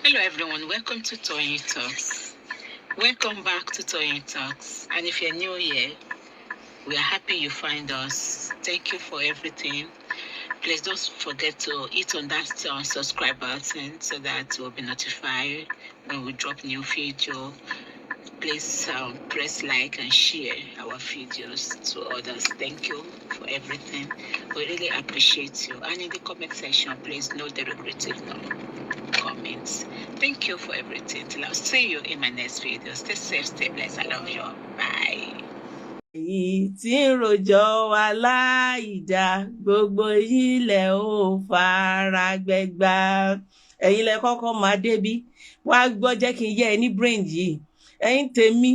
Hello everyone, welcome to Toyeen Talks. Welcome back to Toyeen Talks. And if you're new here, we are happy you find us. Thank you for everything. Please don't forget to hit on that subscribe button so that you'll be notified when we drop new video. Please press like and share our videos to others. Thank you for everything. We really appreciate you. And in the comment section, please no derogative no comments. Thank you for everything. Till I'll see you in my next video. Stay safe, stay blessed. I love you. Bye. Èyí tí ń rojọ́ wa láìda, gbogbo yín lẹ ó fara gbẹgbà. Ẹ̀yin lẹ kọ́kọ́ máa débí wá gbọ́. Jẹ́ kí n yẹ ẹ ní brain yìí. Ẹ̀yin tèmi,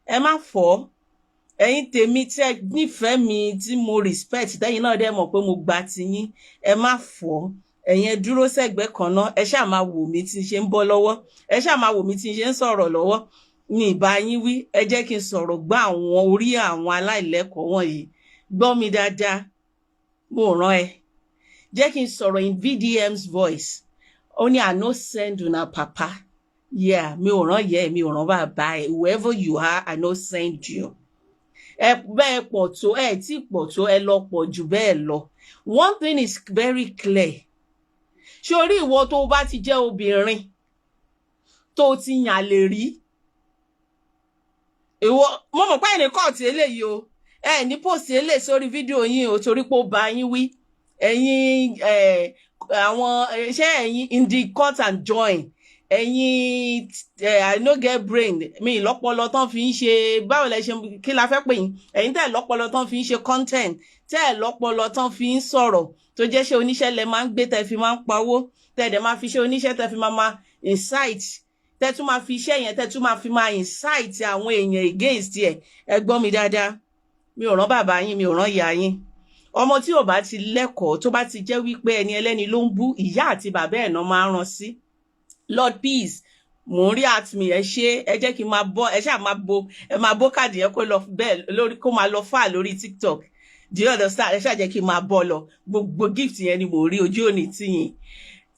ẹ má fọ́. Ẹ̀yin tèmi tí ẹ nífẹ̀ẹ́ mi, tí mo respect, tẹ́yin náà dẹ̀ mọ̀ pé mo gba tiyín, ẹ má fọ́. Ẹ̀yin ẹ dúró sẹ́gbẹ̀ẹ́ kan náà. Ẹ ṣáà máa wò mí tí n ṣe ń bọ́ lọ́wọ́. Ẹ ṣáà máa wò mí tí n ṣe ń sọ̀rọ̀ lọ́wọ́ ní ìbá yín wí. Ẹ jẹ́ kí n sọ̀rọ̀ gbá àwọn orí àwọn aláìlẹ́kọ̀ọ́ wọ̀nyí. Gbọ́ mi dáadáa, mo rán ẹ. Jẹ́ kí n sọ̀rọ̀ in VDM's voice. Ó ní, "I no send una papa." Yeah, mi ò rán yẹ, mi ò rán bàbá ẹ. Whoever you are, I no send you. Ẹ bẹ́ẹ̀ pọ̀ tó, ẹ tí pọ̀ tó, ẹ lọ pọ̀ jù bẹ́ẹ̀ lọ. One thing is very clear. Ṣé orí ìwọ tó bá ti jẹ́ obìnrin tó ti yàn lè rí ìwọ, mo mọ̀ pé ẹni kọ́ọ̀tì eléyìí o, ẹ ní post eléyìí sórí fídíò yín o, torí pé ó bá yín wí. Ẹ̀yin àwọn ṣé ẹ̀yin in the cut and join, ẹ̀yin I no get brain, mi lọ́pọlọ tán fi ń ṣe. Báwo lẹ ṣe, kí la fẹ́ pè yín? Ẹ̀yin tẹ́ lọ́pọlọ tán fi ń ṣe content, tẹ́ lọ́pọlọ tán fi ń sọ̀rọ̀, tó jẹ́ ṣe oníṣẹ́ lẹ máa ń gbé, tẹ́ fi máa ń pawó, tẹ́ dẹ̀ máa fi ṣe oníṣẹ́, tẹ́ fi máa incite, tẹ́ tún máa fi iṣẹ́ yẹn, tẹ́ tún máa fi máa incite àwọn èèyàn against ẹ̀. Ẹ gbọ́ mi dáadáa, mi ò rán bàbá yín, mi ò rán ìyá yín. Ọmọ tí ò bá ti lẹ́kọ̀ọ́, tó bá ti jẹ́ wípé ẹni ẹlẹ́ni ló ń bú, ìyá àti bàbá ẹ̀ náà máa ń rán sí. Lord Peace, mò ń rí at mi. Ẹ ṣe, ẹ jẹ́ kí n máa bọ́. Ẹ ṣáà máa bo, ẹ máa bó káàdì yẹn kó lọ bẹ́ẹ̀ lórí, kó máa lọ fà lórí TikTok. Do you understand? Ẹ ṣáà jẹ́ kí n máa bọ́ lọ. Gbogbo gift yẹn ni mò ń rí, ojú òní tìyìn.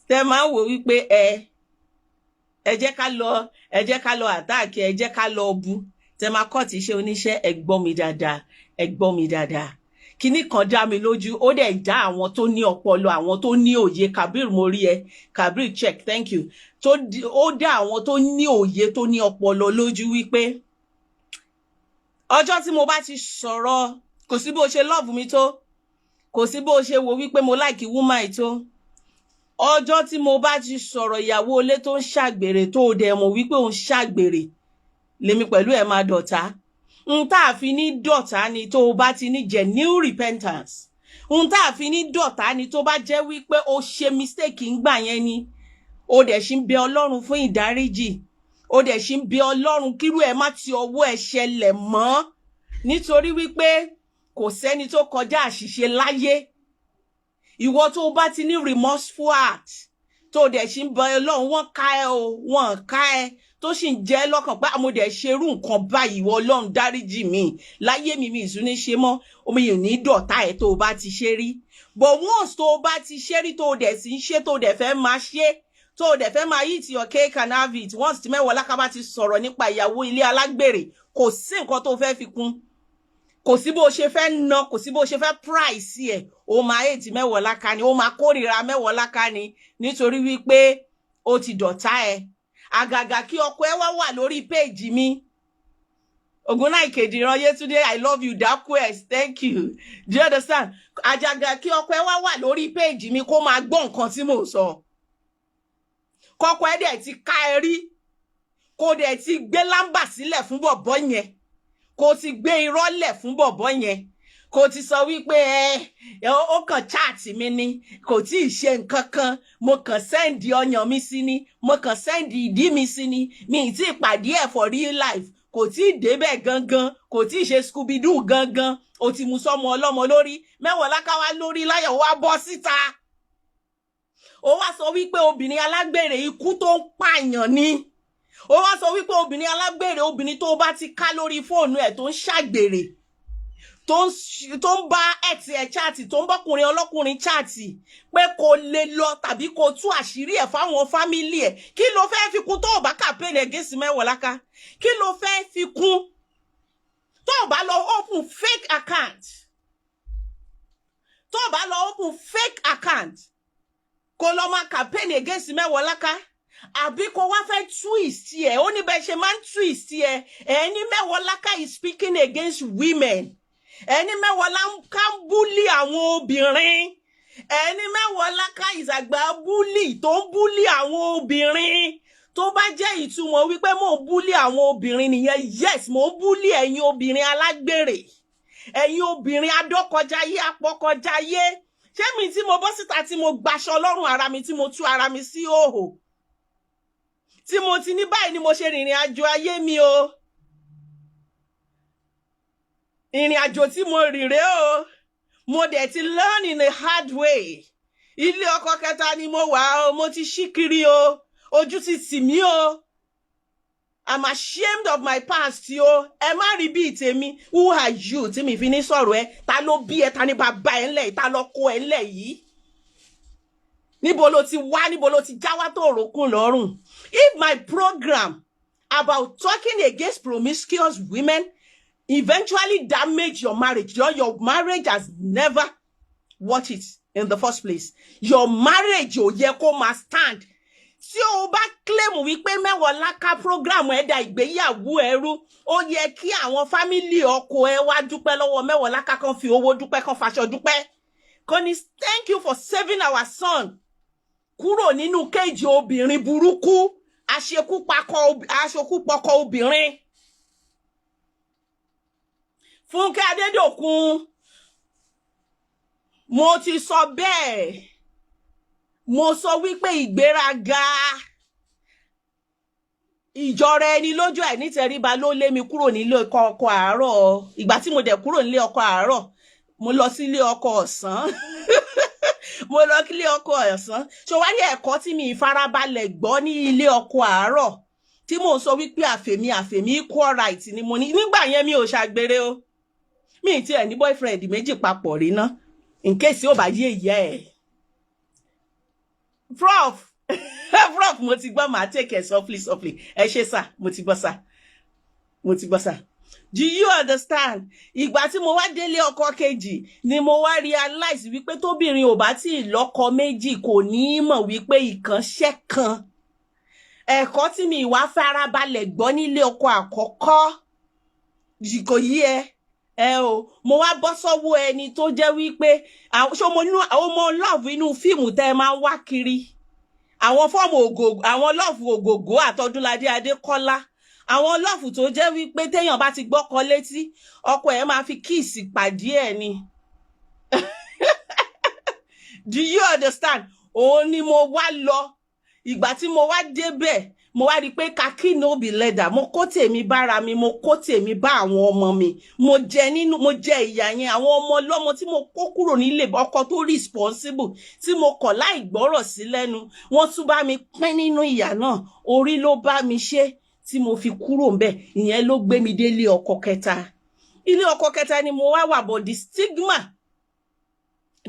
Tẹ máa ń wò wípé ẹ jẹ́ ká lọ, ẹ jẹ́ ká lọ attack, ẹ jẹ́ ká lọ bú, tẹ máa kọ́ ti ṣe oníṣẹ́. Ẹ gbọ́ mi dáadáa, ẹ gbọ́ mi dáadáa. Kinní kan dá mi lójú, ó dẹ̀ dá àwọn tó ní ọpọlọ, àwọn tó ní òye. Kabir, mo rí ẹ. Kabir check, thank you. Tó ó dá àwọn tó ní òye, tó ní ọpọlọ lójú wípé ọjọ́ tí mo bá ti sọ̀rọ̀, kò sí bó ṣe love mi tó, kò sí bó ṣe wo wípé mo like woman tó, ọjọ́ tí mo bá ti sọ̀rọ̀ ìyàwó ilé tó ń ṣàgbèrè, tó dẹ̀ mọ̀ wípé òun ṣàgbèrè, lèmi pẹ̀lú ẹ̀ máa dọ̀tá. N tá a fi ní dọ̀tá ni tó o bá ti ní genuine repentance. N tá a fi ní dọ̀tá ni tó bá jẹ́ wípé o ṣe mistake ńgbà yẹn ni, o dẹ̀ ṣì ń bẹ Ọlọ́run fún ìdáríjì, o dẹ̀ ṣì ń bẹ Ọlọ́run kírú ẹ̀ má ti ọwọ́ ẹ̀ ṣẹlẹ̀ mọ́, nítorí wípé kò sẹ́ni tó kọjá àṣìṣe láyé. Ìwọ tó bá ti ní remorseful heart, tó dẹ̀ ṣì ń bẹ Ọlọ́run, wọ́n ká ẹ o, wọ́n ká ẹ, tó sì ń jẹ́ lọ́kàn pé mo dẹ̀ ṣerú nǹkan báyìí, ìwọ Ọlọ́run dáríjì mi, láyé mi, mi ìsún ní ṣe mọ́, omi ò ní dọ̀tá ẹ̀ tó o bá ti ṣe rí. But once tó o bá ti ṣe rí, tó o dẹ̀ sì ń ṣe, tó o dẹ̀ fẹ́ máa ṣe, tó o dẹ̀ fẹ́ máa eat your cake and have it, once tí Mẹ́wàáláká bá ti sọ̀rọ̀ nípa ìyàwó ilé alágbèrè, kò sí nǹkan tó fẹ́ fi kún, kò sí bó ṣe fẹ́ ná, kò sí bó ṣe fẹ́ price ẹ̀, ó máa hate Mẹ́wàáláká ni, ó máa kórìíra Mẹ́wàáláká ni, nítorí wípé ó ti dọ̀tá ẹ̀. Àgàgà kí ọkọ ẹ wá wà lórí péèjì mi. Ògúnnáìkè Dìran Yétúndé, I love you. Dakwes, thank you. Do you understand? Àjàgà kí ọkọ ẹ wá wà lórí péèjì mi, kó máa gbọ́ nǹkan tí mò ń sọ, kọ́kọ́ ẹ dẹ̀ ti ká ẹ rí, kó dẹ̀ ti gbé lámbà sílẹ̀ fún bọ̀bọ́ yẹn, kó ti gbé irọ́ lẹ̀ fún bọ̀bọ́ yẹn, kó ti sọ wípé ẹ ó kàn chat mi ni, kò tí ì ṣe nǹkan kan, mo kàn send ọyàn mi sí ni, mo kàn send ìdí mi sí ni, mi ì tí ì pàdé ẹ̀ for real life, kò tí ì débẹ̀ gangan, kò tí ì ṣe Scooby-Doo gangan. Ó ti mú sọmọ ọlọ́mọ lórí. Mẹ́wàáláká wá lórí láyọ̀, wá bọ́ síta, ó wá sọ wípé obìnrin alágbèrè, ikú tó ń pààyàn ni. Ó wá sọ wípé obìnrin alágbèrè, obìnrin tó bá ti ká lórí fóònù ẹ̀ tó ń ṣàgbèrè, tó ń bá ex ẹ̀ chat, tó ń bọ́kùnrin ọlọ́kùnrin chat, pé kò lè lọ tàbí kò tú àṣírí ẹ̀ fáwọn family ẹ̀, kí ló fẹ́ fi kún tó o bá campaign against Mẹ́wọ̀láká? Kí ló fẹ́ fi kún tó o bá lọ open fake account, tó o bá lọ open fake account kó lọ máa campaign against Mẹ́wọ̀láká, àbí kó wá fẹ́ twist ẹ̀? Ó ní bẹ́ẹ̀ ṣe máa ń twist ẹ̀. Ẹ̀ ní Mẹ́wọ̀láká is speaking against women, ẹ̀ ní Mẹ́wọ̀láká ń bully àwọn obìnrin, ẹ̀ ní Mẹ́wọ̀láká is àgbà bully tó ń bully àwọn obìnrin. Tó bá jẹ́ ìtumọ̀ wípé mò ń bully àwọn obìnrin nìyẹn, yes, mò ń bully ẹ̀yin obìnrin alágbèrè, ẹ̀yin obìnrin adọ́kọjáyé, apọ́kọjáyé. Ṣé mi tí mo bọ́ síta, tí mo gbaṣọ lọ́rùn ara mi, tí mo tú ara mi sí òhò, tí mo ti ní báyìí ni mo ṣe rìnrìn àjò ayé mi o, ìrìn àjò tí mo rìn rèé o, mo dẹ̀ ti learn in a hard way. Ilé ọkọ kẹta ni mo wà o, mo ti ṣí kiri o, ojú ti tì mí o, I'm ashamed of my past o. Ẹ má rí bíi tèmi. Who are you tí mi fi ní sọ̀rọ̀ ẹ? Ta ló bí ẹ? Ta ní bàbá ẹ ńlẹ̀? Ta ló kó ẹ ńlẹ̀ yìí? Níbo ló ti wá? Níbo ló ti já wá tó òrókùn lọ́rùn? If my program about talking against promiscuous women eventually damage your marriage, your marriage has never worth it in the first place. Your marriage ò yẹ kó máa stand. Tí o bá claim wípé Mẹ́wọ̀láká program ẹ̀ da ìgbéyàwó ẹrú, ó yẹ kí àwọn family ọkọ ẹ wá dúpẹ́ lọ́wọ́ Mẹ́wọ̀láká, kan fi owó dúpẹ́, kan faṣọ dúpẹ́, kan ní thank you for saving our son kúrò nínú cage obìnrin burúkú, aṣekúpọkọ obìnrin. Fúnkẹ́ Adédòkun, mo ti sọ bẹ́ẹ̀, mo sọ wípé ìgbéraga, ìjọra ẹni lójú, àìnítẹríba ló lé mi kúrò nílé ọkọ àárọ̀. Ìgbà tí mo dẹ̀ kúrò nílé ọkọ àárọ̀, mo lọ sílé ọkọ ọ̀sán, mo lọ sílé ọkọ ọ̀sán. Ṣé wá ní ẹ̀kọ́ tí mi ìfarabalẹ̀ gbọ́ ní ilé ọkọ àárọ̀ tí mò ń sọ wípé àfèmí àfèmí, equal right ni mo ní nígbà yẹn. Mi ò ṣàgbére o, mi ì tiẹ̀ ní boyfriend méjì papọ̀ rí ná, in case ó bá yé ìyá ẹ̀. Prof, prof, mo ti gbọ́, màá take it softly softly. Ẹ ṣé sà, mo ti gbọ́ sà, mo ti gbọ́ sà. Do you understand? Ìgbà tí mo wá délé ọkọ kejì ni mo wá realize wípé tóbìnrin ò bá tí ì lọ́kọ méjì, kò ní í mọ̀ wípé ìkànṣẹ́ kan, ẹ̀kọ́ tí mi ìwà farabalẹ̀ gbọ́ nílé ọkọ àkọ́kọ́ kò yí ẹ ẹ o. Mo wá bọ́ sọ́wọ́ ẹni tó jẹ́ wípé ṣé mo nínú àwọn ọmọ love inú fíìmù tẹ́ ẹ máa ń wá kiri, àwọn fọ́ọ̀mù ògògó, àwọn love Ògògó àtọdúnládé Adékọ́lá, àwọn love tó jẹ́ wípé téèyàn bá ti gbọ́kọ létí, ọkọ ẹ̀ máa fi kiss pàdé ẹ̀ ni. Do you understand? Òun ni mo wá lọ. Ìgbà tí mo wá débẹ̀, mo wá rí i pé khaki no be leather. Mo kó tèmi bára mi, mo kó tèmi bá àwọn ọmọ mi. Mo jẹ nínú, mo jẹ ìyà yẹn. Àwọn ọmọ ọlọ́mọ tí mo kó kúrò nílé ọkọ tó responsible, tí mo kọ̀ láì gbọ́rọ̀ sí lẹ́nu, wọ́n tún bá mi pín nínú ìyà náà. Orí ló bá mi ṣe tí mo fi kúrò ńbẹ̀. Ìyẹn ló gbé mi délé ọkọ kẹta. Ilé ọkọ kẹta ni mo wá wà bọ̀.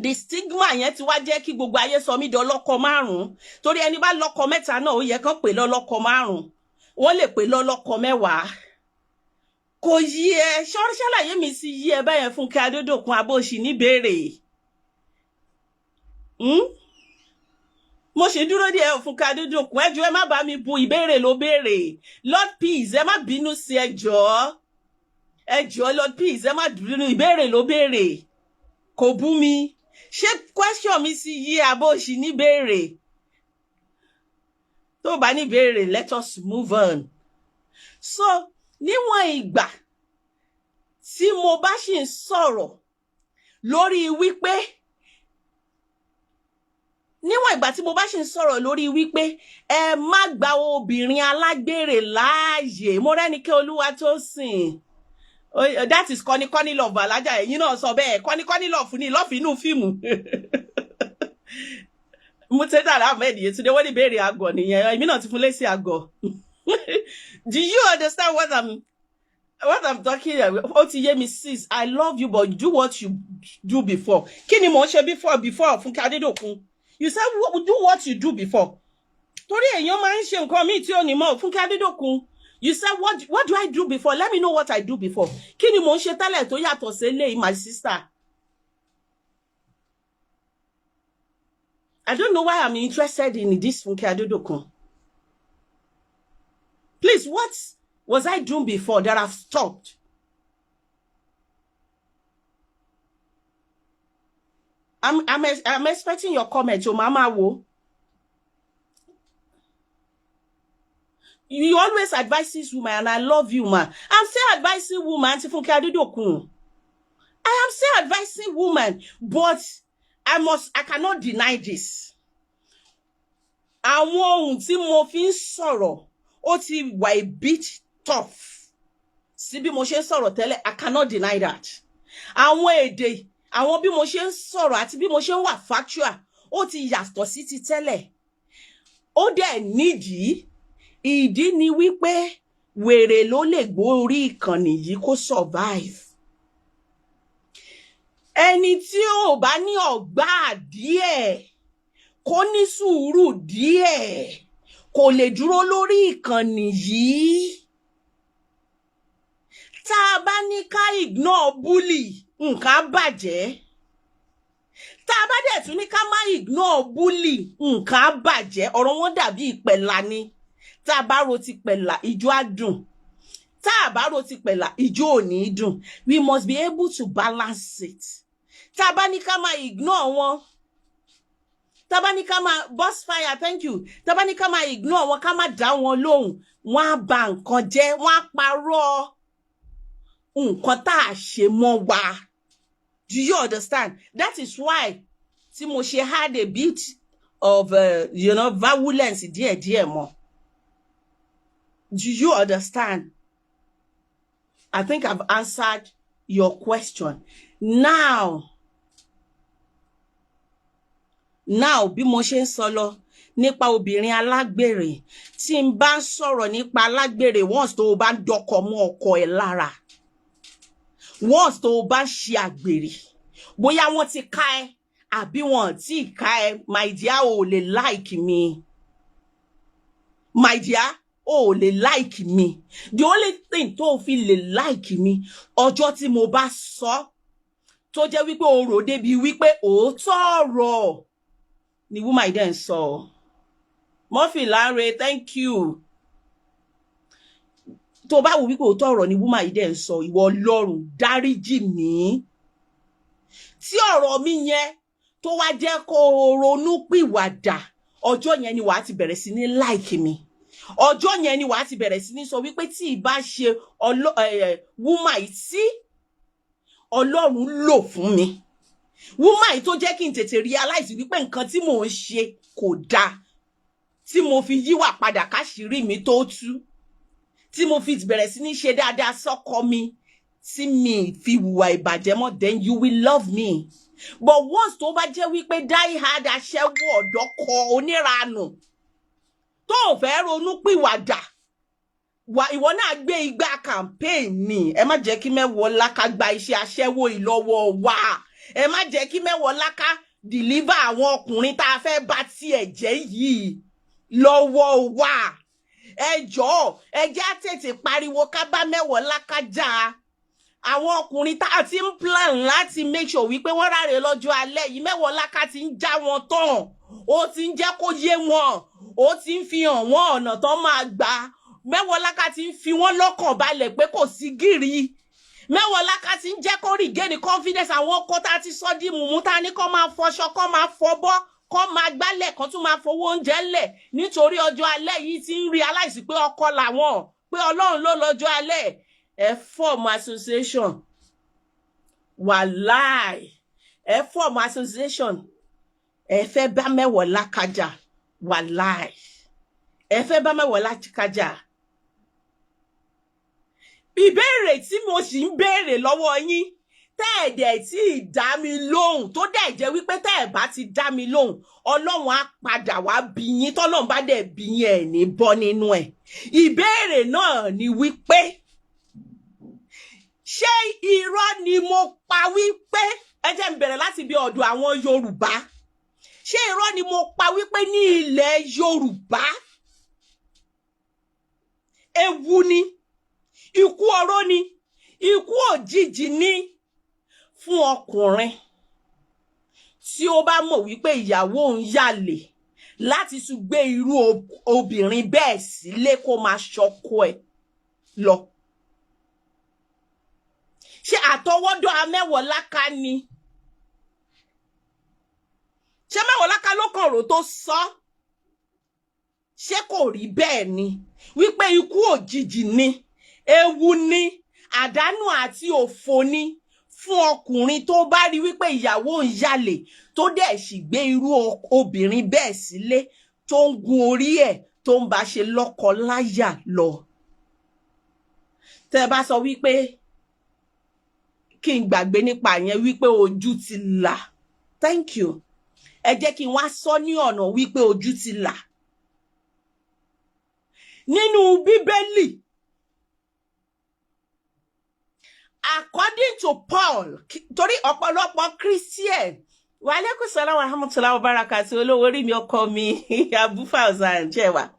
The stigma yẹn ti wá jẹ́ kí gbogbo ayé sọ mí di ọlọ́kọ márùn-ún, torí ẹni bá lọ́kọ mẹ́ta náà, ó yẹ kán pè lọ́lọ́kọ márùn-ún, wọ́n lè pè lọ́lọ́kọ 10. Kò yí ẹ? Ṣàlàyé mi sí yí ẹ báyẹn, Fúnkẹ́ Adédòkun, abóòṣì níbèrè? Mo ṣe dúró díẹ̀. Fúnkẹ́ Adédòkun, ẹ jọ̀ọ́, ẹ má bá mi bu, ìbéèrè ló béèrè. Lord Peace, ẹ má bínú sí, ẹ jọ̀ọ́, ẹ jọ̀ọ́. Lord Peace, ẹ má bínú, ìbéèrè ló béèrè, kò bú mi. Ṣé question mi sì yí, abóòṣì níbèrè? Tó bá níbèrè, let us move on. So níwọ̀n ìgbà tí mo bá ṣì ń sọ̀rọ̀ lórí wípé, níwọ̀n ìgbà tí mo bá ṣì ń sọ̀rọ̀ lórí wípé ẹ má gba obìnrin alágbèrè láàyè, mo rẹ́nikẹ́ olúwa tó sìn, that is kọ́níkọ́ní love. Alájà, ẹ̀yin náà sọ bẹ́ẹ̀, kọ́níkọ́ní love ní love inú fíìmù. Muteta Ahmed Yetunde, wọ́n ní ìbéèrè àgọ̀ nìyẹn. Èmi náà ti fún lésì àgọ̀. Do you understand what I'm What I'm talking about, ó ti yé mi. Sis, I love you, but do what you do before. Kí ni mò ń ṣe before, Fúnkẹ́ Adédòkun? You said do what you do before. Torí èèyàn máa ń ṣe nǹkan míì tí ò ní mọ̀. Fúnkẹ́ Adédòkun, you said what do I do before? Let me know what I do before. Kí ni mò ń ṣe tẹ́lẹ̀ tó yàtọ̀ sí eléyìí, my sister? I don't know why I'm interested in this Fúnkẹ́ Adédòkun. Please, what was I doing before that I've stopped? I'm expecting your comment, o mama wo. You always advise this woman, and I love you, ma. I'm still advising woman, Aunty Funke Adedokun. I am still advising woman, but I cannot deny this. Àwọn ohun tí mo fi ń sọ̀rọ̀, ó ti wà a bit tough. Sí bí mo ṣe ń sọ̀rọ̀ tẹ́lẹ̀, I cannot deny that. Àwọn èdè, àwọn bí mo ṣe ń sọ̀rọ̀ àti bí mo ṣe ń wà factual, ó ti yàtọ̀ sí ti tẹ́lẹ̀. Ó dẹ̀ nídìí. Ìdí ni wípé wèrè ló lè gbórí ìkànnì yìí kó survive. Ẹni tí ò bá ní ọ̀gbà díẹ̀, kó ní sùúrù díẹ̀, kò lè dúró lórí ìkànnì yìí. Tá a bá ní ká ignore bully, nǹkan á bàjẹ́. Tá a bá dẹ̀ tún ní ká má ignore bully, nǹkan á bàjẹ́. Ọ̀rọ̀ wọn dàbí ìpẹ̀là ni. Tá a bá ro ti pẹ̀là, ìjó á dùn. Tá a bá ro ti pẹ̀là, ìjó ò ní dùn. We must be able to balance it. Tá a bá ní ká máa ignore wọn, tá a bá ní ká máa boss fire, thank you. Tá a bá ní ká máa ignore wọn, ká má dá wọn lóhùn, wọn á ba nǹkan jẹ́, wọn á parọ́ nǹkan tá a ṣe mọ́ wa. Do you understand? That is why tí mo ṣe had a bit of violence díẹ̀díẹ̀ mọ́. Do you understand? I think I've answered your question. Now, bí mo ṣe ń sọ lọ nípa obìnrin alágbèrè, tí n bá ń sọ̀rọ̀ nípa alágbèrè, once tó o bá ń dọkọ mọ́ ọkọ ẹ̀ lára, once tó o bá ń ṣe àgbèrè, bóyá wọ́n ti ká ẹ àbí wọn ò tí ì ká ẹ, my dear, o ò lè like me. My dear, o ò lè like me. The only thing tó o fi lè like me, ọjọ́ tí mo bá sọ tó jẹ́ wípé o rò débi wípé òótọ́ ọ̀rọ̀ ni woman yìí dẹ̀ ń sọ. Murphy Lanre, thank you. Tó bá wù wípé òótọ́ ọ̀rọ̀ ni woman yìí dẹ̀ ń sọ, ìwọ Ọlọ́run dáríjì mí. Tí ọ̀rọ̀ mi yẹn tó wá jẹ́ kó o ronú pìwàdà, ọjọ́ yẹn ni wàá ti bẹ̀rẹ̀ sí ní like mi. Ọjọ́ yẹn ni wàá ti bẹ̀rẹ̀ sí ní sọ wípé tí ì bá ṣe woman yìí tí Ọlọ́run lò fún mi, woman yìí tó jẹ́ kí n tètè realize wípé nǹkan tí mò ń ṣe kò dáa, tí mo fi yíwà padà káṣírí mi tó tú, tí mo fi bẹ̀rẹ̀ sí ní ṣe dáadáa sọ́kọ mi, tí mi fi hùwà ìbàjẹ́ mọ́, then you will love me. But once tó bá jẹ́ wípé die hard aṣẹ́wó ọ̀dọ́kọ oníranù tó ò fẹ́ ronú pìwàdà wà, ìwọ náà gbé igbá campaign ni. Ẹ má jẹ́ kí Mẹ́wọ̀ọ́láká gba iṣẹ́ aṣẹ́wó ìlọ́wọ́ wa. Ẹ má jẹ́ kí Mẹ́wọ̀ọ́láká deliver àwọn ọkùnrin tá a fẹ́ bá tiẹ̀ jẹ́ yìí lọ́wọ́ wa. Ẹ jọ̀ọ́, ẹ jẹ́ á tètè pariwo ká bá Mẹ́wọ̀ọ́láká jà. Àwọn ọkùnrin tá a ti ń plan láti make sure wípé wọ́n ráre lọ́jọ́ alẹ́ yìí, Mẹ́wọ̀ọ́láká ti ń já wọn tán. Ó ti ń jẹ́ kó yé wọn, ó ti ń fi hàn wọ́n ọ̀nà tó máa gbà. Mẹ́wọ̀ọ́láká ti ń fi wọ́n lọ́kàn balẹ̀ pé kò sí gìrì. Mẹ́wọ̀ọ́láká ti ń jẹ́ kó regain confidence. Àwọn ọkọ tá a ti sọ di mùmú, tá a ní kó máa fọṣọ, kó máa fọbọ́, kó máa gbálẹ̀, kó tún máa fowó oúnjẹ lẹ̀ nítorí ọjọ́ alẹ́ yìí, ti ń realize pé ọkọ làwọn, pé Ọlọ́run ló lọ́jọ́ alẹ́. Ẹ form association, wàláì, ẹ form association, ẹ fẹ́ bá Mẹ́wọ̀ọ́láká jà. Wàláì, ẹ fẹ́ bá Mẹ́wọ̀ọ́láká jà. Ìbéèrè tí mo sì ń béèrè lọ́wọ́ yín, tẹ́ ẹ̀ dẹ̀ tí ì dá mi lóhùn, tó dẹ̀ jẹ́ wípé tẹ́ ẹ̀ bá ti dá mi lóhùn, Ọlọ́run á padà wá bí yín. Tọ́lọ́run bá dẹ̀ bí yín, ẹ̀ ní bọ́ nínú ẹ̀. Ìbéèrè náà ni wípé Ṣé irọ́ ni mo pa wípé, ẹ jẹ́ n bẹ̀rẹ̀ láti bí ọ̀dọ̀ àwọn Yorùbá, ṣé irọ́ ni mo pa wípé ní ilẹ̀ Yorùbá, ewu ni, ikú oró ni, ikú òjijì ni fún ọkùnrin tí ó bá mọ̀ wípé ìyàwó òun yàlè, láti tún gbé irú obìnrin bẹ́ẹ̀ sílé kó máa ṣọkọ ẹ̀ lọ? Ṣé àtọwọ́dọ́ Amẹ́wọ̀láká ni? Ṣé Mẹ́wọ̀láká ló kàn rò tó sọ? Ṣé kò rí bẹ́ẹ̀ ni wípé ikú òjijì ni, ewu ni, àdánù àti òfò ni fún ọkùnrin tó bá rí wípé ìyàwó ń yàlè, tó dẹ̀ sì gbé irú obìnrin bẹ́ẹ̀ sílé, tó ń gun orí ẹ̀, tó ń bá ṣe lọ́kọ láyà lọ? Tẹ́ ẹ bá sọ wípé kí n gbàgbé nípa yẹn, wípé ojú ti là, thank you. Ẹ jẹ́ kí n wá sọ ní ọ̀nà wípé ojú ti là nínú Bíbélì. According to Paul, torí ọ̀pọ̀lọpọ̀ Christian, wa alaikum salam wa rahmatullahi wa barakatuh, olówó orí mi, ọkọ mi, Abu Fauzan jẹ́wà.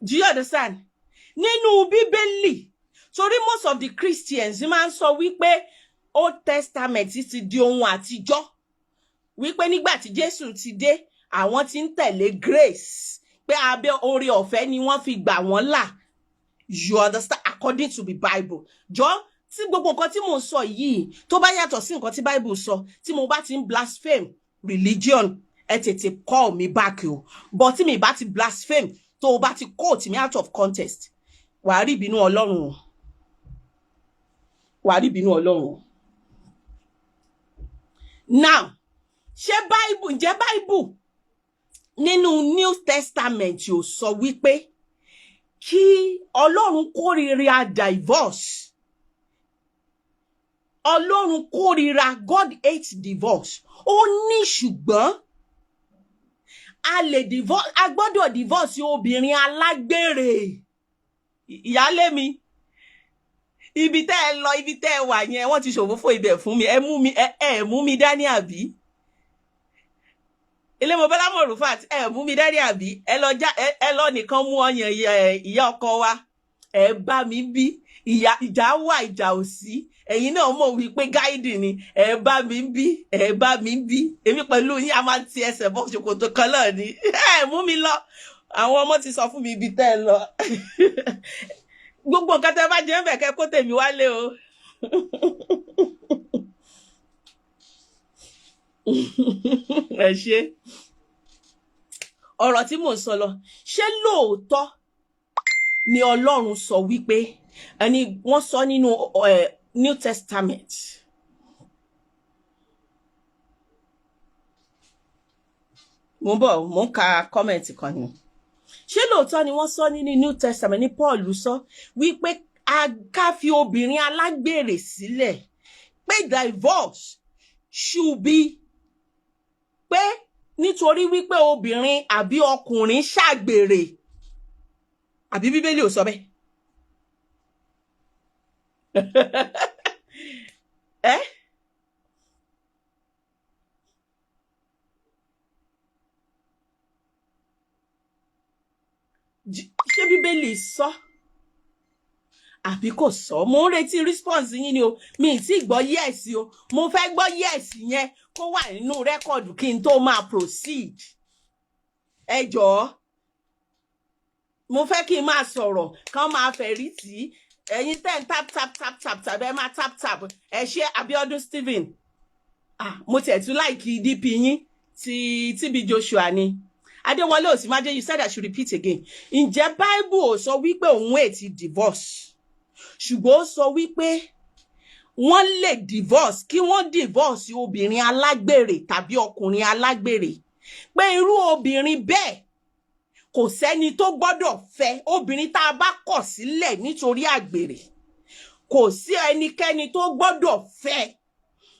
Do you understand? Nínú Bíbélì, torí most of the Christians máa ń sọ wípé Old Testament ti di ohun àtijọ́, wípé nígbà tí Jésù ti dé, àwọn tí ń tẹ̀lé grace, pé abẹ́ oore ọ̀fẹ́ ni wọ́n fi gbà wọ́n là. You understand? According to the Bible, jọ, tí gbogbo nǹkan tí mò ń sọ yìí tó bá yàtọ̀ sí nǹkan tí Bible sọ, tí mo bá ti ń blaspheme religion, ẹ tètè call me back o. But tí mi bá ti blaspheme, tó o bá ti quote me out of context, wàá rí ìbínú Ọlọ́run o, wàá rí ìbínú Ọlọ́run o. Now, ṣé Bible, ǹjẹ́ Bible nínú New Testament yóò sọ wípé kí Ọlọ́run kórìíra divorce? Ọlọ́run kórìíra, God hates divorce. Ó ní ṣùgbọ́n a lè divorce, a gbọ́dọ̀ divorce obìnrin alágbèrè. Ìyálé mi, ibi tẹ́ ẹ lọ, ibi tẹ́ ẹ wà yẹn, wọ́n ti ṣòfófó ibẹ̀ fún mi. Ẹ mú mi, ẹ mú mi dání àbí? Ilé mo bọ́lá mọ̀ Rufat, ẹ mú mi dání àbí? Ẹ lọ já, ẹ lọ nìkan mú ọyàn ìyá ọkọ wa. Ẹ bá mi bí ìyá, ìjà wà, ìjà ò sí. Ẹ̀yin náà mọ̀ wípé guide ni. Ẹ bá mi bí, ẹ bá mi bí. Èmi pẹ̀lú yín, a máa ti ẹsẹ̀ bọ́ ṣòkòtò kan náà ni. Ẹ mú mi lọ. Àwọn ọmọ ti sọ fún mi ibi tẹ́ ẹ lọ. Gbogbo nǹkan tẹ́ bá jẹ́ ń bẹ̀, kẹ́ kó tèmi wálé o. Ẹ ṣe ọ̀rọ̀ tí mò ń sọ lọ. Ṣé lóòótọ́ ni Ọlọ́run sọ wípé ẹni wọ́n sọ nínú New Testament? Mo ń bọ̀, mo ń ka comment kan ni. Ṣé lóòótọ́ ni wọ́n sọ nínú New Testament, ní Paul sọ wípé a ká fi obìnrin alágbèrè sílẹ̀, pé divorce should be, pé nítorí wípé obìnrin àbí ọkùnrin ṣàgbèrè? Àbí Bíbélì ò sọ bẹ́ẹ̀? Ẹ ṣé Bíbélì sọ àbí kò sọ? Mo ń retí response yín ni o. Mi ì tí gbọ́ yes o. Mo fẹ́ gbọ́ yes yẹn kó wà nínú record kí n tó máa proceed. Ẹ jọ̀ọ́, mo fẹ́ kí n máa sọ̀rọ̀ kán máa fẹ̀rí tì í. Ẹ̀yin tẹ́ ń tap tap tap tap tap, ẹ máa tap tap. Ẹ ṣé, Abiodun Stephen. Ah, mo tiẹ̀ tún like DP yín ti TB Joshua ni. Adéwọlé Òsínmájé, you said I should repeat again. Ǹjẹ́ Bible ò sọ wípé òun hate divorce, ṣùgbọ́n ó sọ wípé wọ́n lè divorce, kí wọ́n divorce obìnrin alágbèrè tàbí ọkùnrin alágbèrè, pé irú obìnrin bẹ́ẹ̀, kò sẹ́ni tó gbọ́dọ̀ fẹ́ obìnrin tá a bá kọ̀ sílẹ̀ nítorí àgbèrè, kò sí ẹnikẹ́ni tó gbọ́dọ̀ fẹ́,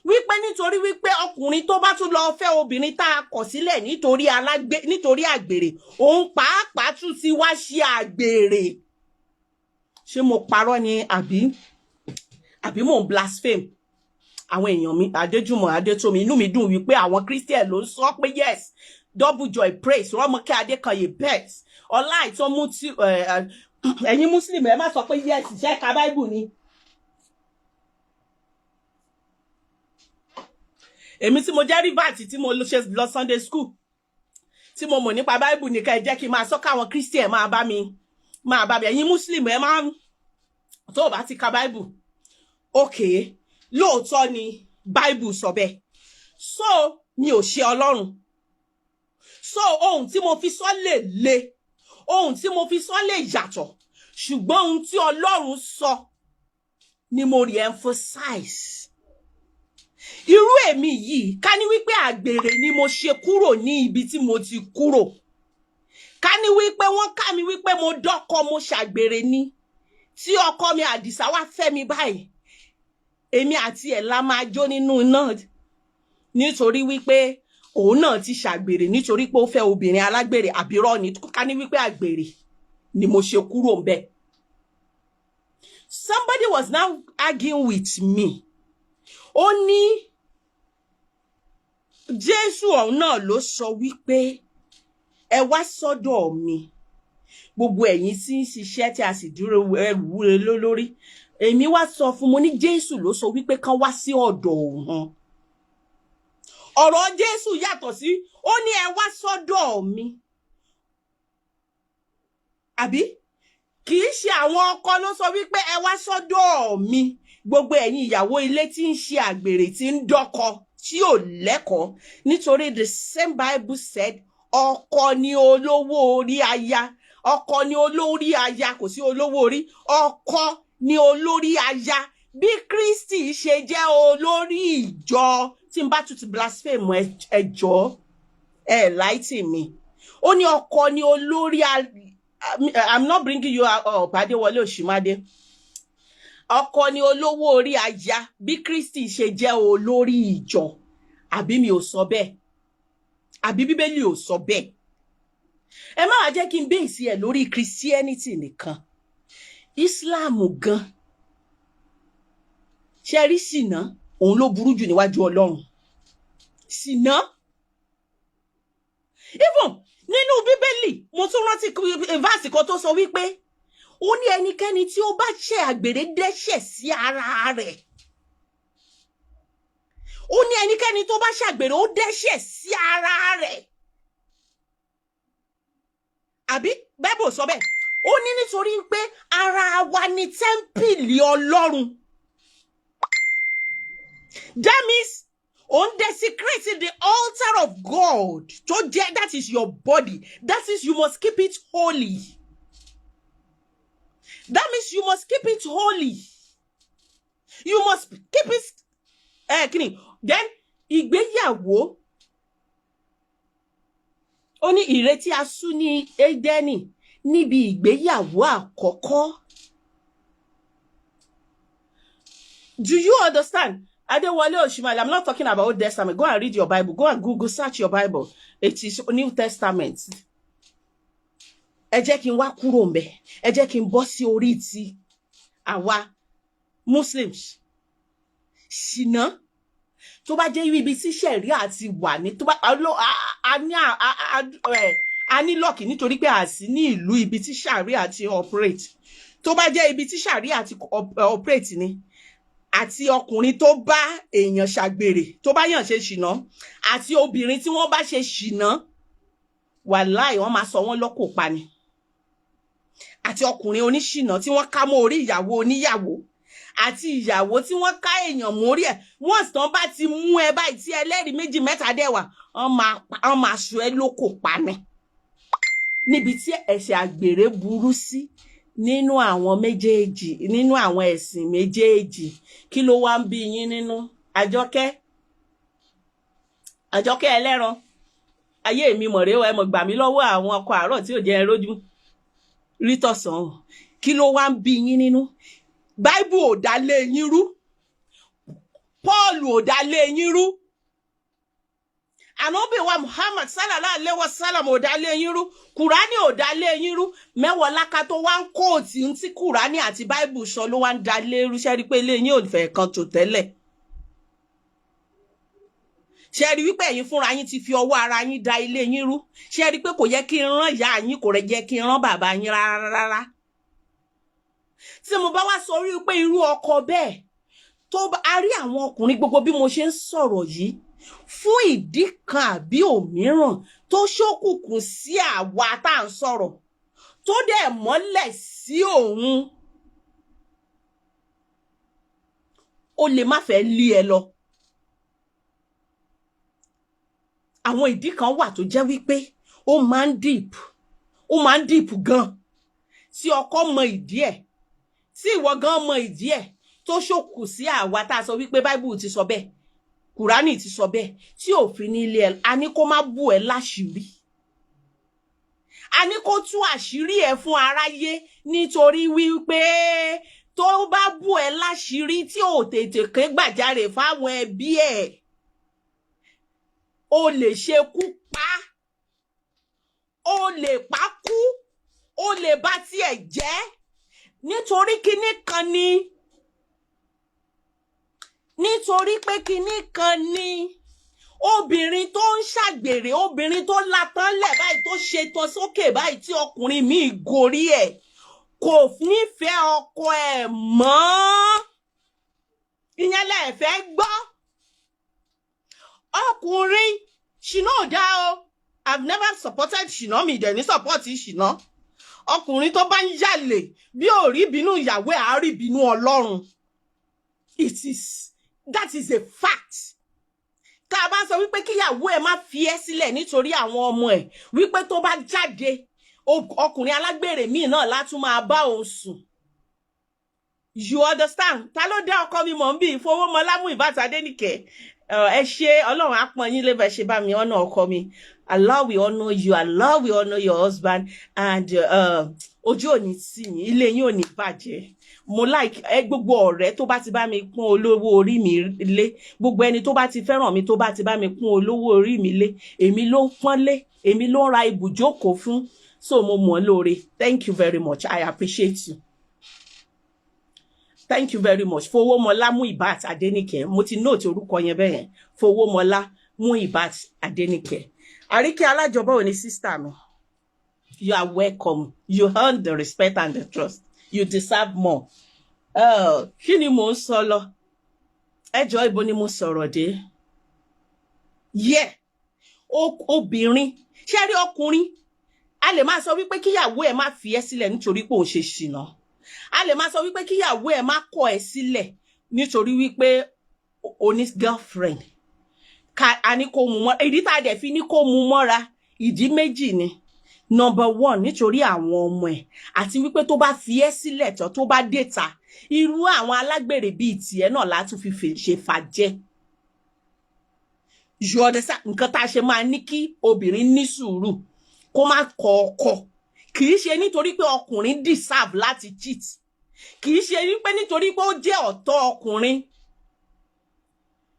wípé nítorí wípé ọkùnrin tó bá tún lọ fẹ́ obìnrin tá a kọ̀ sílẹ̀ nítorí àgbèrè, òun pàápàá tún ti wá ṣe àgbèrè? Ṣé mo parọ́ ni àbí mò ń blaspheme? Àwọn èèyàn mi, Adéjùmọ̀ Adétómi, inú mi dùn wípé àwọn Christian ló ń sọ pé yes. Double Joy Praise, Rọ́mọkẹ́ Adékanyè, bet ọlá ìtàn mú tí ẹ̀yin Muslim, ẹ má sọ pé yes. Ṣe ka Bible ni? Èmi tí mo jẹ́ rivert, tí mo ṣe lọ Sunday school, tí mo mọ̀ nípa Bible nìkan, ẹ jẹ́ kí n máa sọ káwọn Christian máa bá mi. Ẹ̀yin Muslim, ẹ máa tó o bá ti ka Bible. Okay, lóòótọ́ ni Bible sọ bẹ́ẹ̀. So mi ò ṣe Ọlọ́run. So ohun tí mo fi sọ lè le, ohun tí mo fi sọ lè yàtọ̀, ṣùgbọ́n ohun tí Ọlọ́run sọ ni mo re-emphasize. Irú èmi yìí, ká ní wípé àgbèrè ni mo ṣe kúrò ní ibi tí mo ti kúrò, ká ní wípé wọ́n ká mi wípé mo dọ́kọ, mo ṣàgbèrè ni, tí ọkọ mi Àdìsá wá fẹ́ mi báyìí, èmi àti ẹ̀ la máa jó nínú iná, nítorí wípé òun náà ti ṣàgbèrè, nítorí pé ó fẹ́ obìnrin alágbèrè. Àbírọ́ ni? Ká ní wípé àgbèrè ni mo ṣe kúrò ń bẹ̀. Somebody was now arguing with me. Ó ní Jésù ọ̀hún náà ló sọ wípé, "Ẹ wá sọ́dọ̀ mi, gbogbo ẹ̀yin tí ń ṣiṣẹ́ tí a sì dúró ẹrù wúre lórí." Èmi wá sọ fún mo ní Jésù ló sọ wípé kán wá sí ọ̀dọ̀ òun. Ọ̀rọ̀ Jésù yàtọ̀ sí ó ní ẹ wá sọ́dọ̀ mi. Àbí kì í ṣe àwọn ọkọ ló sọ wípé, "Ẹ wá sọ́dọ̀ mi, gbogbo ẹ̀yin ìyàwó ilé tí ń ṣe àgbèrè, tí ń dọ́kọ, tí ò lẹ́kọ̀ọ́"? Nítorí the same Bible said ọkọ ni olówó orí aya. Ọkọ ni olórí aya, kò sí olówó orí. Ọkọ ni olórí aya bí Kristi ṣe jẹ́ olórí ìjọ. Tí n bá tún ti blaspheme, ẹ jọ̀ọ́, ẹ láìtì mi. Ó ní ọkọ ni olórí. I'm not bringing you up, Adéwọlé Òṣìmádé. Ọkọ ni olówó orí aya bí Kristi ṣe jẹ́ olórí ìjọ. Àbí mi ò sọ bẹ́ẹ̀? Àbí Bíbélì ò sọ bẹ́ẹ̀? Ẹ má wàá jẹ́ kí n base ẹ̀ lórí Christianity nìkan. Islam gan ṣe rí, ṣìnà òun ló burú jù níwájú Ọlọ́run. Ṣìnà, even nínú Bíbélì, mo tún rántí verse kan tó sọ wípé ó ní ẹnikẹ́ni tí ó bá ṣe àgbèrè dẹ́ṣẹ̀ sí ara rẹ̀. Ó ní ẹnikẹ́ni tó bá ṣàgbèrè, ó dẹ́ṣẹ̀ sí ara rẹ̀. Àbí bẹ́ẹ̀ sọ bẹ́ẹ̀? Ó ní nítorí pé ara wa ni tẹ́ḿpìlì Ọlọ́run. That means òun desecrate the altar of God tó jẹ́, that is your body. That is, you must keep it holy. That means you must keep it holy, you must keep it. Ẹ kíni then? Ìgbéyàwó, ó ní ìrètí asú ní Édẹ́nì níbi ìgbéyàwó àkọ́kọ́. Do you understand? Adewale Oshimale, I'm not talking about Old Testament. Go and read your Bible. Go and Google, search your Bible. It is New Testament. Ẹ jẹ́ kí n wá kúrò ńbẹ̀. Ẹ jẹ́ kí n bọ́ sí orí ti àwa Muslims. Ṣìnà, tó bá jẹ́ ibi tí ṣẹ̀ríà ti wà ní, tó bá a ní luck, nítorí pé a sí ní ìlú ibi tí ṣàríà ti operate. Tó bá jẹ́ ibi tí ṣàríà ti operate ni, àti ọkùnrin tó bá èèyàn ṣàgbèrè, tó bá yàn ṣe ṣìnà, àti obìnrin tí wọ́n bá ṣe ṣìnà, wàláì, wọ́n máa sọ wọ́n lọ́kò pa ni. Àti ọkùnrin oníṣìnà tí wọ́n ká mọ́ orí ìyàwó oníyàwó, àti ìyàwó tí wọ́n ká èèyàn mórí ẹ̀, wọ́n tán bá ti mú ẹ báyìí, tí ẹlẹ́rìí méjì mẹ́ta dẹ̀ wà, wọ́n máa sọ ẹ́ lókò pa ni. Níbi tí ẹ̀ṣẹ̀ àgbèrè burú sí nínú àwọn méjèèjì, nínú àwọn ẹ̀sìn méjèèjì, kí ló wá ń bí yín nínú? Àjọkẹ́, Àjọkẹ́ ẹlẹ́ran ayé mi mọ̀rẹ́ ẹ mọ̀ gbà mí lọ́wọ́ àwọn ọkọ̀ àárọ̀ tí ò jẹ́ ẹ rójú rí tọ̀sán. Kí ló wá ń bí yín nínú? Báíbù ò dá lé yín rú, Pọ́ọ̀lù ò dá lé yín rú. Ànábì wa Muhammad sallallahu alaihi wasallam ò dá lé yín rú, Kùránì ò dá lé yín rú. Mẹ́wọ̀láká tó wá ń quote tí Kùránì àti Báíbù sọ ló wá ń dá lé rú. Ṣe rí pé ilé yín ò fẹ́ kan tó tẹ́lẹ̀? Ṣe rí wípé ẹ̀yin fúnra yín ti fi ọwọ́ ara yín da ilé yín rú? Ṣe rí pé kò yẹ kí n rán ìyá yín, kò rẹ̀ yẹ kí n rán bàbá yín rárá rárá? Tí mo bá wá sọ wípé irú ọkọ bẹ́ẹ̀ tó bá a rí àwọn ọkùnrin gbogbo bí mo ṣe ń sọ̀rọ̀ yìí, fún ìdí kan àbí òmíràn tó ṣókùnkùn sí àwa tá à ń sọ̀rọ̀, tó dẹ̀ mọ́lẹ̀ sí òun, ó lè má fẹ́ lé ẹ lọ. Àwọn ìdí kan wà tó jẹ́ wípé ó máa ń deep, ó máa ń deep gan, tí ọkọ mọ ìdí ẹ̀, tí ìwọ gan mọ ìdí ẹ̀, tó ṣòkù sí àwa tá a sọ wípé Báíbù ti sọ bẹ́ẹ̀, Kùránì ti sọ bẹ́ẹ̀, tí òfin ní ilé ẹ. A ní kó má bù ẹ́ láṣìírí, a ní kó tú àṣírí ẹ fún aráyé, nítorí wípé tó bá bù ẹ́ láṣìírí tí ò tètè ké gbàjarè fáwọn ẹbí ẹ̀, o lè ṣekú pa, o lè pa kú, o lè bá tiẹ̀ jẹ́. Nítorí kinní kan ni, nítorí pé kinní kan ni, obìnrin tó ń ṣàgbèrè, obìnrin tó latán lẹ̀ báyìí, tó ṣetán sókè báyìí, tí ọkùnrin míì gorí ẹ̀, kò nífẹ̀ẹ́ ọkọ ẹ̀ mọ́. Ìyẹn lẹ fẹ́ gbọ́. Ọkùnrin ṣìnà ò dá o. I've never supported ṣìnà, mi dẹ̀ ní support ṣìnà. Ọkùnrin tó bá ń yàlè, bí ò rí ìbínú ìyàwó ẹ̀, á rí ìbínú Ọlọ́run. It is that is a fact. Tá a bá sọ wípé kíyàwó ẹ̀ má fi ẹ́ sílẹ̀ nítorí àwọn ọmọ ẹ̀, wípé tó bá jáde, ọkùnrin alágbèrè míì náà látún máa bá òun sùn, you understand? Ta ló dé ọkọ mi mọ̀ ń bí ìfowómọlá mú ìbátadé nìkẹ́? Ẹ ṣe, Ọlọ́run á pọ́n yín lébẹ̀ ṣe bá mi ọ̀nà ọkọ mi. Allah will honour you, Allah will honour your husband, and ojú ò ní tì yín, ilé yín ò ní bàjẹ́. Mo like ẹ. Gbogbo ọ̀rẹ́ tó bá ti bá mi pọ́n olówó orí mi lé, gbogbo ẹni tó bá ti fẹ́ràn mi, tó bá ti bá mi pọ́n olówó orí mi lé, èmi ló ń pọ́n lé, èmi ló ń ra ibùjókòó fún, so mo mọ̀ ọ́ lóore. Thank you very much, I appreciate you, thank you very much. Fowómọlá Muibat Adéníkẹ́, mo ti note orúkọ yẹn bẹ́ẹ̀ yẹn. Fowómọlá Muibat Adéníkẹ́. Àríkẹ́ Alájọbọ̀ òní, sister mi, you are welcome. You earn the respect and the trust, you deserve more. Kí ni mò ń sọ lọ? Ẹ jọ̀ọ́, ibo ni mo sọ̀rọ̀ dé? Yeah, obìnrin, ṣé rí ọkùnrin, a lè máa sọ wípé kíyàwó ẹ má fi ẹ́ sílẹ̀ nítorí pé òun ṣe ṣìnà, a lè máa sọ wípé kíyàwó ẹ má kọ̀ ẹ́ sílẹ̀ nítorí wípé o ní girlfriend. Ká a ní kó mú mọ́ra, ìdí tá a dẹ̀ fi ní kó mú mọ́ra, ìdí méjì ni. Number one, nítorí àwọn ọmọ ẹ̀, àti wípé tó bá fi ẹ́ sílẹ̀ tán, tó bá déta, irú àwọn alágbèrè bíi tiẹ̀ náà látún fi ṣe fàjẹ́. You understand? Nǹkan tá a ṣe máa ní kí obìnrin ní sùúrù, kó má kọ ọkọ, kì í ṣe nítorí pé ọkùnrin deserve láti cheat, kì í ṣe wípé nítorí pé ó jẹ́ ọ̀tọ̀ ọkùnrin,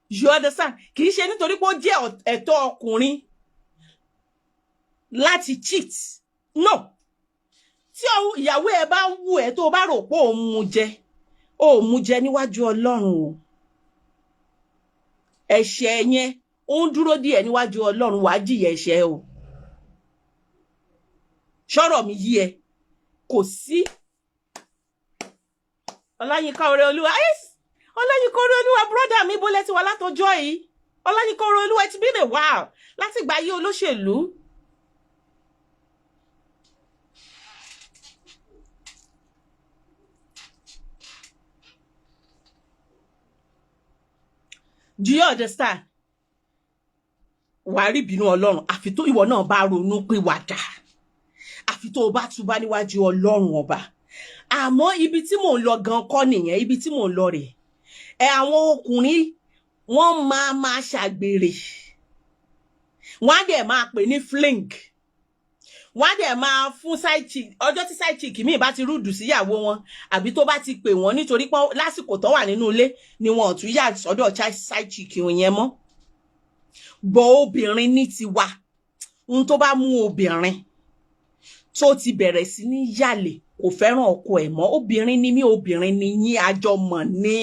you understand? Kì í ṣe nítorí pé ó jẹ́ ẹ̀tọ́ ọkùnrin láti cheat, no. Tí ìyàwó ẹ bá ń wù ẹ́, tó o bá rò pé òun mú jẹ, ó mú jẹ níwájú Ọlọ́run o. Ẹ̀ṣẹ̀ yẹn, ó ń dúró díẹ̀ níwájú Ọlọ́run, wàá jìyà ẹ̀ṣẹ̀ o. Ṣọ́rọ̀ mi yí ẹ? Kò sí Ọláyínká Ọrẹ Olúwa, Ọláyínká Ọrẹ Olúwa, brother mi, bólẹ́ ti wà látọjọ́ yìí. Ọláyínká Ọrẹ Olúwa, it's been a while, láti gbà yí olóṣèlú. Do you understand? Wàá rí ìbínú Ọlọ́run, àfi tó ìwọ náà bá ronú pìwàdà, àfi tó o bá túbá níwájú Ọlọ́run Ọba. Àmọ́ ibi tí mò ń lọ gan kọ́ nìyẹn. Ibi tí mò ń lọ rèé ẹ. Àwọn ọkùnrin, wọ́n máa máa ṣàgbèrè, wọ́n á dẹ̀ máa pè ní fling, wọ́n á dẹ̀ máa fún side chick. Ọjọ́ tí side chick míì bá ti rude síyàwó wọn, àbí tó bá ti pè wọ́n, nítorí pé lásìkò tó wà nínú ilé ni wọn ò tún yà sọ́dọ̀ side chick yẹn mọ́. Bọ̀ obìnrin ní tiwa, ohun tó bá mú obìnrin tó ti bẹ̀rẹ̀ sí ní yàlè, kò fẹ́ràn ọkọ ẹ̀ mọ́. Obìnrin ni mí, obìnrin ni yín, àjọmọ̀ ní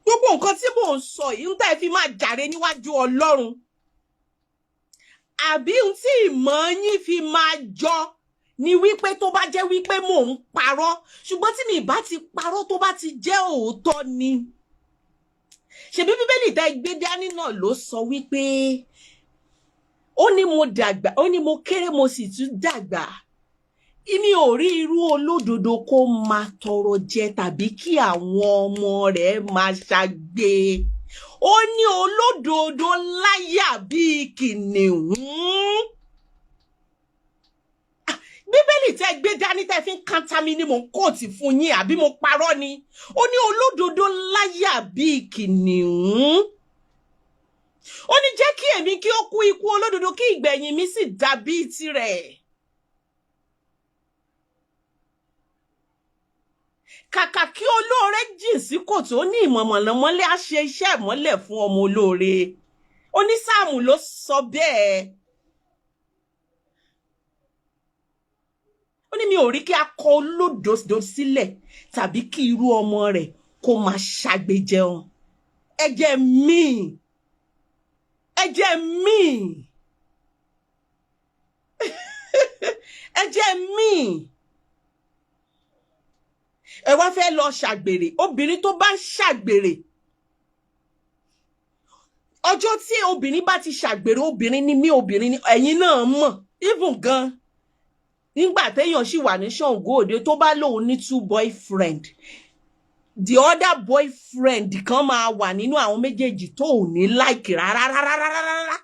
gbogbo nǹkan tí mò ń sọ yìí ń tẹ́ fi máa jàre níwájú Ọlọ́run, àbí ohun tí ìmọ̀ yín fi máa jọ ni wípé tó bá jẹ́ wípé mò ń parọ́. Ṣùgbọ́n tí mi bá ti parọ́, tó bá ti jẹ́ òótọ́ ni, ṣebí Bíbélì tẹ́ gbé dání náà ló sọ wípé ó ní mo dàgbà, ó ní mo kéré, mo sì tún dàgbà, mi ò rí irú olódodo kó máa tọrọ jẹ tàbí kí àwọn ọmọ rẹ̀ máa ṣagbe. Ó ní olódodo láyà bíi kìnìún. Bíbélì tẹ́ gbé dání tẹ́ fi ń kanta mi ni mò ń quote fún yín, àbí mo parọ́ ni? Ó ní olódodo láyà bíi kìnìún. Ó ní jẹ́ kí èmi kí ó kú ikú olódodo, kí ìgbẹ̀yìn mi sì dàbí tirẹ̀. Kàkà kí olóore jìn sí kòtò, ó ní ìmọ̀mọ̀nàmọ́lẹ̀ á ṣe iṣẹ́ ìmọ́lẹ̀ fún ọmọ olóore. Onísáàmù ló sọ bẹ́ẹ̀. Ó ní mi ò rí kí a kọ olódodo sílẹ̀ tàbí kí irú ọmọ rẹ̀ kó máa ṣagbe jẹun. Ẹ̀jẹ̀ mi, ẹ̀jẹ̀ mi, ẹ̀jẹ̀ mi. Ẹ wá fẹ́ lọ ṣàgbèrè. Obìnrin tó bá ń ṣàgbèrè, ọjọ́ tí obìnrin bá ti ṣàgbèrè, obìnrin ni mí, obìnrin ni ẹ̀yin náà mọ̀. Even gan nígbà téèyàn sì wà ní Ṣàngó Òde, tó bá lóun ní two boyfriend, the other boyfriend kan máa wà nínú àwọn méjèèjì tó ò ní like rárá rárá rárá rárá.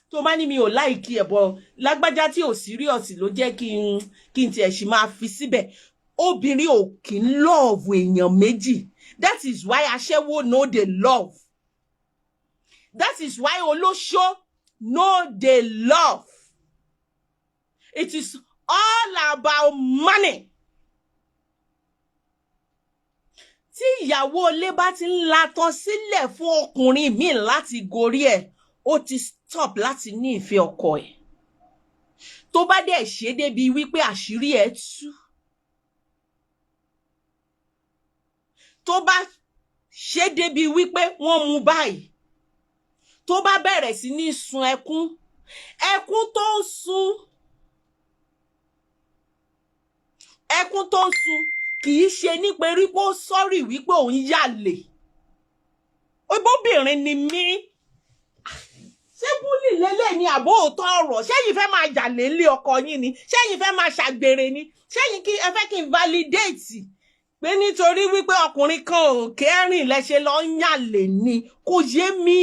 Tó bá ní mi ò like ẹ̀, bọ̀ lágbájá tí ò serious ló jẹ́ kí n tiẹ̀ sì máa fi síbẹ̀. Obìnrin ò kí ń love èèyàn méjì. That is why aṣẹ́wó no dey love. That is why olóṣó no dey love. It is all about money. Tí ìyàwó ilé bá ti ń latọ́ sílẹ̀ fún ọkùnrin míì láti gorí ẹ̀, ó ti stop láti ní ìfẹ́ ọkọ ẹ̀. Tó bá dẹ̀ ṣe débi wípé àṣírí ẹ̀ tú, tó bá ṣe débi wípé wọ́n mú báyìí, tó bá bẹ̀rẹ̀ sí ní sun ẹkún, ẹkún tó ń sun, ẹkún tó ń sun kì í ṣe nítorí pé ó sọ́rì wípé òun yàlè. Obìnrin ni mí, ṣé búlì lélẹ̀ ni àbó òótọ́ ọ̀rọ̀? Ṣẹ́yìn fẹ́ máa jà lé ọkọ yín ni? Ṣẹ́yìn fẹ́ máa ṣàgbèrè ni? Ṣẹ́yìn kí ẹ fẹ́ kí n validate pé nítorí wípé ọkùnrin kan ò kẹ́rìn lẹ́ṣẹ̀ lọ ń yàlè ni? Kò yé mi.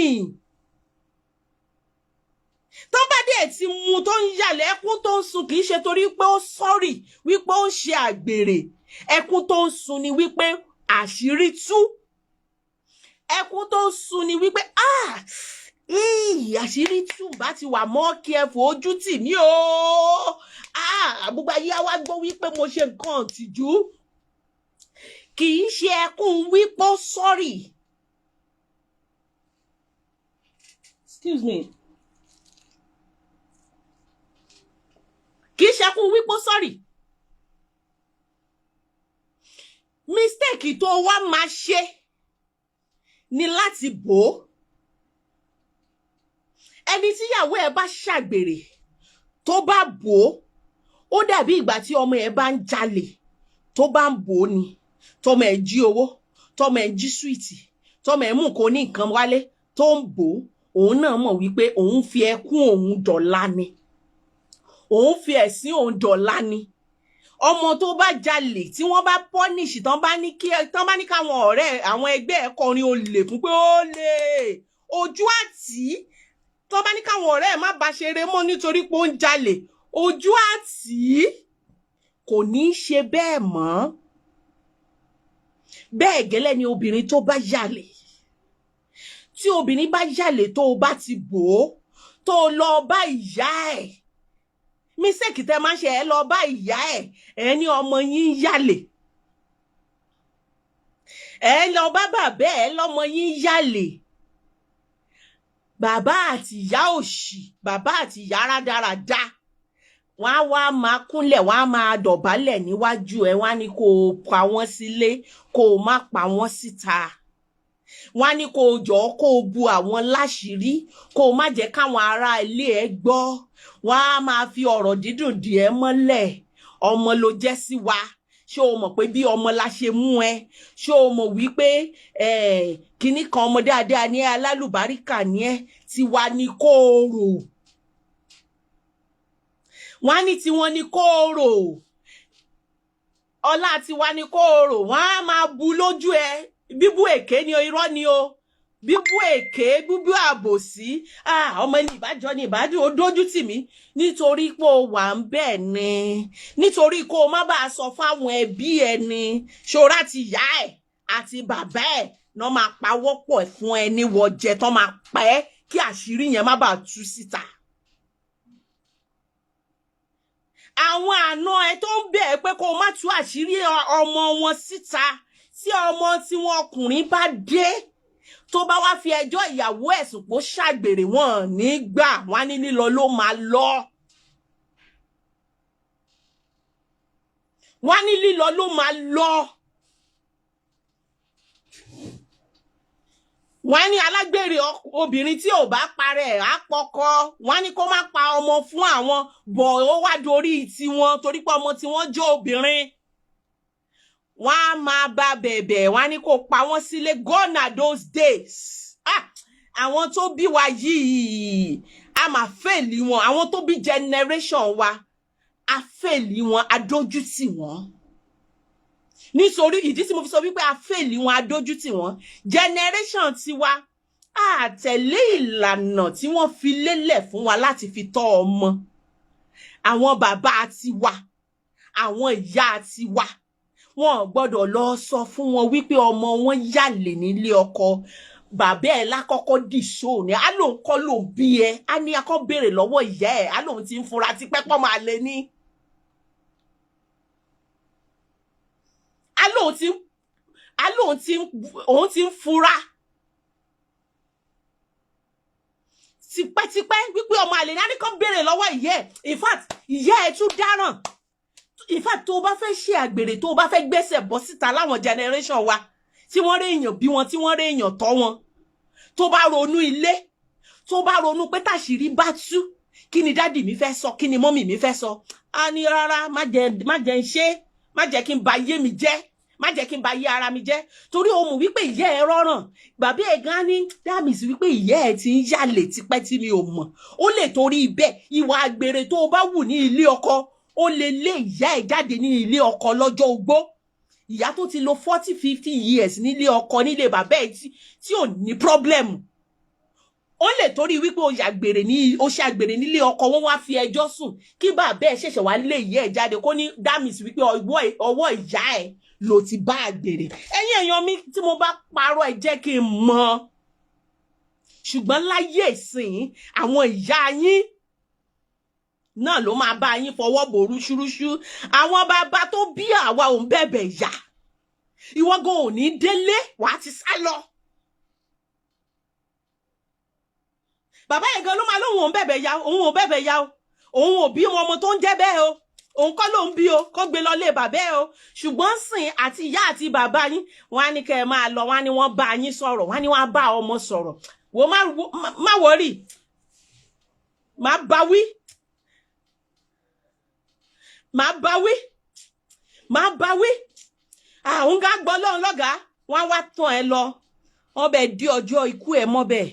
Tó bá dẹ̀ ti mú tó ń yàlè, ẹkún tó ń sun kì í ṣe torí pé ó sọ́rì wípé ó ń ṣe àgbèrè. Ẹkún tó ń sun ni wípé àṣírí tú. Ẹkún tó ń sun ni wípé ah, àṣírí tú, bá ti wà mọ́ kí ẹ fò ojú tì mí o. Ah, gbogbo ayé wa gbọ́ wípé mo ṣe nǹkan ìtìjú. Kì í ṣe ẹkún wípé ó sọ́rì. Excuse me. Kì í ṣe ẹkún wípé ó sọ́rì. Mistake tó wá máa ṣe ni láti bò ó. Ẹni tíyàwó ẹ bá ṣàgbèrè tó bá bò ó, ó dàbí ìgbà tí ọmọ ẹ bá ń jalè tó bá ń bò ó ni. Tọmọ ẹ jí owó, tọmọ ẹ jí súwìtì, tọmọ ẹ mú nǹkan oní nǹkan wálé tó ń bò ó, òun náà mọ̀ wípé òun fi ẹkún òun dọ̀la ni, òun fi ẹ̀sín òun dọ̀la ni. Ọmọ tó bá jalè tí wọ́n bá punish, tán bá ní kí tán bá ní káwọn ọ̀rẹ́ àwọn ẹgbẹ́ ẹ̀ kọrin olè fún pé ó lè ojú àtì, tán bá ní káwọn ọ̀rẹ́ ẹ̀ má bá ṣeré mọ́ nítorí pé ó ń jalè, ojú àtì, kò ní í ṣe bẹ́ẹ̀ mọ́. Bẹ́ẹ̀ gẹ́lẹ́ ni obìnrin tó bá yàlè. Tí obìnrin bá yàlè tó o bá ti bò ó, tó o lọ bá ìyá ẹ̀, mistake tẹ́ máa ń ṣe, ẹ lọ bá ìyá ẹ̀, ẹ ní ọmọ yín yàlè, ẹ lọ bá bàbá ẹ lọ́mọ yín yàlè. Bàbá àti ìyá òṣì, bàbá àti ìyá rádaràda, wọ́n á wá máa kúnlẹ̀, wọ́n á máa dọ̀bálẹ̀ níwájú ẹ̀. Wọ́n á ní kó o pa wọ́n sílé, kó o má pa wọ́n síta. Wọ́n á ní kó o jọ̀ọ́, kó o bu àwọn láṣìírí, kó o má jẹ́ káwọn ará ilé ẹ gbọ́. Wọ́n á máa fi ọ̀rọ̀ dídùn dì ẹ́ mọ́lẹ̀. Ọmọ ló jẹ́ sí wa. Ṣé o mọ̀ pé bí ọmọ la ṣe mú ẹ? Ṣé o mọ̀ wípé kinní kan, ọmọ dáadáa ní ẹ, alálùbáríkà ní ẹ, tiwa ni kó o rò. Wọ́n á ní tiwọn ni kó o rò, ọlá tiwa ni kó o rò. Wọ́n á máa bu lójú ẹ. Bíbú èké ni o, irọ́ ni o, bíbú èké, bíbú àbòsí. Ah, ọmọ ẹni ìbájọ ni ìbádùn ó dójú tì mí nítorí pé o wà ń bẹ̀ ni, nítorí kó o má bàa sọ fáwọn ẹbí ẹ ni. Ṣọ́ra ti ìyá ẹ̀ àti bàbá ẹ̀ náà máa pawọ́pọ̀ fún ẹ ní wọ́jẹ tán, máa pa ẹ́ kí àṣírí yẹn má bàa tú síta. Àwọn àna ẹ tó ń bẹ̀ ẹ́ pé kó o má tú àṣírí ọmọ wọn síta, tí ọmọ tí wọn ọkùnrin bá dé, tó bá wá fi ẹjọ́ ìyàwó ẹ̀sùn pé ó ṣàgbèrè, wọn ní gbà. Wọn á ní lílọ ló máa lọ. Wọn á ní lílọ ló máa lọ. Wọ́n á ní alágbèrè obìnrin tí ò bá parẹ́ ẹ̀ á pọkọ. Wọ́n á ní kó má pa ọmọ fún àwọn bọ̀, ó wá dorí tiwọn torí pé ọmọ tí wọ́n jẹ́ obìnrin. Wọ́n á máa bá bẹ̀bẹ̀, wọ́n á ní kó pa wọ́n sílé. Gone are those days. Ah, àwọn tó bí wa yìí, a máa fail wọn. Àwọn tó bí generation wa, a fail wọn, a dójú tì wọ́n. Nítorí ìdí tí mo fi sọ wípé a fail wọn, a dójú tì wọ́n, generation tiwa, a tẹ̀lé ìlànà tí wọ́n fi lélẹ̀ fún wa láti fi tọ́ ọmọ. Àwọn bàbá tiwa, àwọn ìyá tiwa, wọn ò gbọ́dọ̀ lọ sọ fún wọn wípé ọmọ wọn yàlè nílé ọkọ. Bàbá ẹ lákọ́kọ́ dìṣó ni, á lóun kọ́ lòun bí ẹ, á ní akọ́ béèrè lọ́wọ́ ìyá ẹ, á lóun ti ń fura tipẹ́ pọ́ máa lè ní. Á lóun ti á lóun ti òun ti ń fura tipẹ́tipẹ́ wípé ọmọ àlè ní, á ní kán béèrè lọ́wọ́ ìyá ẹ̀. In fact, ìyá ẹ̀ tún dáràn. In fact, tó o bá fẹ́ ṣe àgbèrè, tó o bá fẹ́ gbẹ́sẹ̀ bọ́ síta láwọn generation wa tí wọ́n rí èèyàn bí wọn, tí wọ́n rí èèyàn tọ́ wọn, tó bá ronú ilé, tó bá ronú pé tàṣírí bá tú, kí ni dádì mi fẹ́ sọ, kí ni mọ́mì mi fẹ́ sọ, á ní rárá, má jẹ́ má jẹ́ ń ṣe, má jẹ́ kí n ba ayé mi jẹ́, má jẹ́ kí n ba ayé ara mi jẹ́, torí o mọ̀ wípé ìyá ẹ rọ́ràn. Bàbá ẹ̀ gan ní that means wípé ìyá ẹ ti ń yàlè tipẹ́ tí mi ò mọ̀. Ó lè torí bẹ́ẹ̀, ìwà àgbèrè tó o bá wù ní ilé ọkọ, ó lè lé ìyá ẹ jáde ní ilé ọkọ lọ́jọ́ ogbó. Ìyá tó ti lo 40, 50 years nílé ọkọ, nílé bàbá ẹ, tí ò ní problem, ó lè torí wípé ó yàgbèrè ní, ó ṣàgbèrè nílé ọkọ, wọn wá fi ẹjọ́ sùn, kí bàbá ẹ ṣẹ̀ṣẹ̀ wá lé ìyá ẹ jáde, kó ní that means wípé ọwọ́ ìyá ẹ ló ti bá àgbèrè. Ẹ̀yin èèyàn mi, tí mo bá parọ́, ẹ jẹ́ kí n mọ̀. Ṣùgbọ́n láyé ìsìn, àwọn ìyá yín náà ló máa bá yín fọwọ́ bò rúṣúrúṣú. Àwọn bàbá tó bí àwa ò ń bẹ̀bẹ̀ yà. Ìwọ gan ò ní délé, wàá ti sá lọ. Bàbá yẹn gan ló máa lóun ò ń bẹ̀bẹ̀ ya, òun ò bẹ̀bẹ̀ ya o, òun ò bí ọmọ tó ń jẹ́ bẹ́ẹ̀ o, òun kọ́ ló ń bí o, kó gbé lọ lé bàbá ẹ o. Ṣùgbọ́n sìn àti ìyá àti bàbá yín, wọ́n á ní kẹ́ ẹ máa lọ, wọ́n á ní wọ́n bá yín sọ̀rọ̀, wọ́n á ní wọ́n á bá ọmọ sọ̀rọ̀. Wò, má wọrí, má bá wí, má bá wí, má bá wí. Àwọn gá gbọ́ lọ́run lọ́gàá, wọ́n á wá tán ẹ lọ, wọ́n bẹ̀ dí ọjọ́ ikú ẹ mọ́ bẹ́ẹ̀.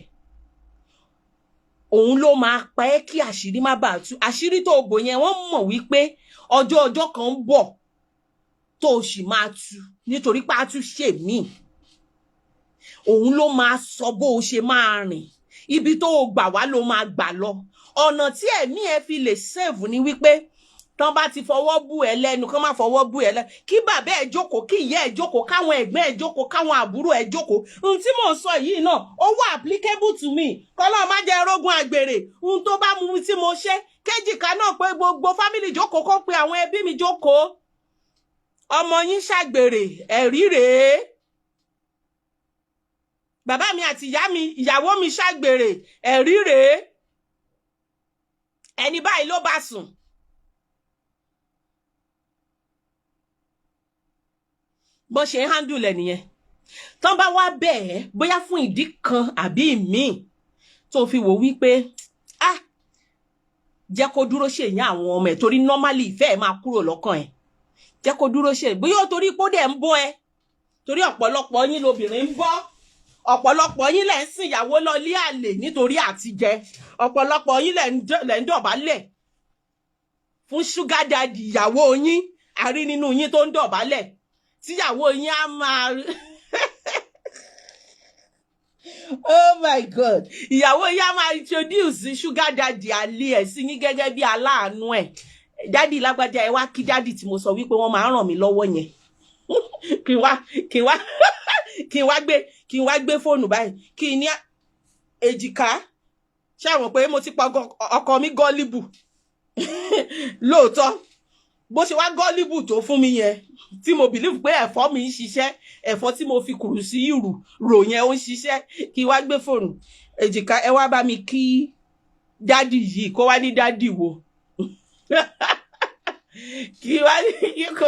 Òun ló máa pa ẹ́ kí àṣírí má bàa tú. Àṣírí tó bò yẹn, wọ́n mọ̀ wípé ọjọ́ ọjọ́ kan ń bọ̀ tó o sì máa tú, nítorí pé a tún ṣe míì. Òun ló máa sọ bó o ṣe máa rìn, ibi tó o gbà wá ló máa gbà lọ. Ọ̀nà tí ẹ̀mí ẹ fi lè save ni wípé tán bá ti fọwọ́ bú ẹ lẹ́nu, kán má fọwọ́ bú ẹ lẹ́nu, kí bàbá ẹ jókòó, kí ìyá ẹ jókòó, káwọn ẹ̀gbọ́n ẹ jókòó, káwọn àbúrò ẹ jókòó. Ohun tí mò ń sọ yìí náà, ó wà applicable to me. Kọ́lọ́ má jẹ́ rógun àgbèrè. Ohun tó bá mú mi tí mo ṣe kéjìká náà pé gbogbo family jókòó, kó pe àwọn ẹbí mi jókòó, ọmọ yín ṣàgbèrè, ẹ̀rí rèé. Bàbá mi àti ìyá mi, ìyàwó mi ṣàgbèrè, ẹ̀rí rèé, ẹni báyìí ló bá sùn. Bó ṣe ń handle ẹ̀ nìyẹn. Tán bá wá bẹ́ẹ̀, bóyá fún ìdí kan àbí ìmíì tó fi wò wípé, ah, jẹ́ kó dúró ṣe ìyá àwọn ọmọ ẹ̀, torí normally ìfẹ́ ẹ̀ máa kúrò lọ́kàn ẹ̀, jẹ́ kó dúró ṣe, bóyá ó torí pé ó dẹ̀ ń bọ́ ẹ, torí ọ̀pọ̀lọpọ̀ yín lobìnrin ń bọ́, ọ̀pọ̀lọpọ̀ yín lẹ̀ ń sìn ìyàwó lọ lé àlè nítorí àtijẹ, ọ̀pọ̀lọpọ̀ yín lẹ̀ ń dọ̀bálẹ̀ fún sugar daddy ìyàwó yín. Àrí nínú yín tó ń dọ̀bálẹ̀ tíyàwó yín á máa, oh my God, ìyàwó yín á máa introduce sugar daddy àlè ẹ̀ sí yín gẹ́gẹ́ bí aláàánú ẹ̀. "Daddy lágbájá, ẹ wá kí daddy tí mo sọ wípé wọ́n máa ń ràn mí lọ́wọ́ yẹn." Kí n wá gbé fóònù báyìí, kí n ní èjìká, ṣé àwọn pé mo ti pa ọkọ mi gullible lóòótọ́? Bó ṣe wá gullible tó fún mi yẹn, tí mo believe pé ẹ̀fọ́ mi ń ṣiṣẹ́, ẹ̀fọ́ tí mo fi kùrù sí ìrù rò yẹn, ó ń ṣiṣẹ́, kí wá gbé fóònù, "Èjìká, ẹ wá bá mi kí daddy yìí." Kó wá ní, "Daddy wo?" Kí wá ní kí kò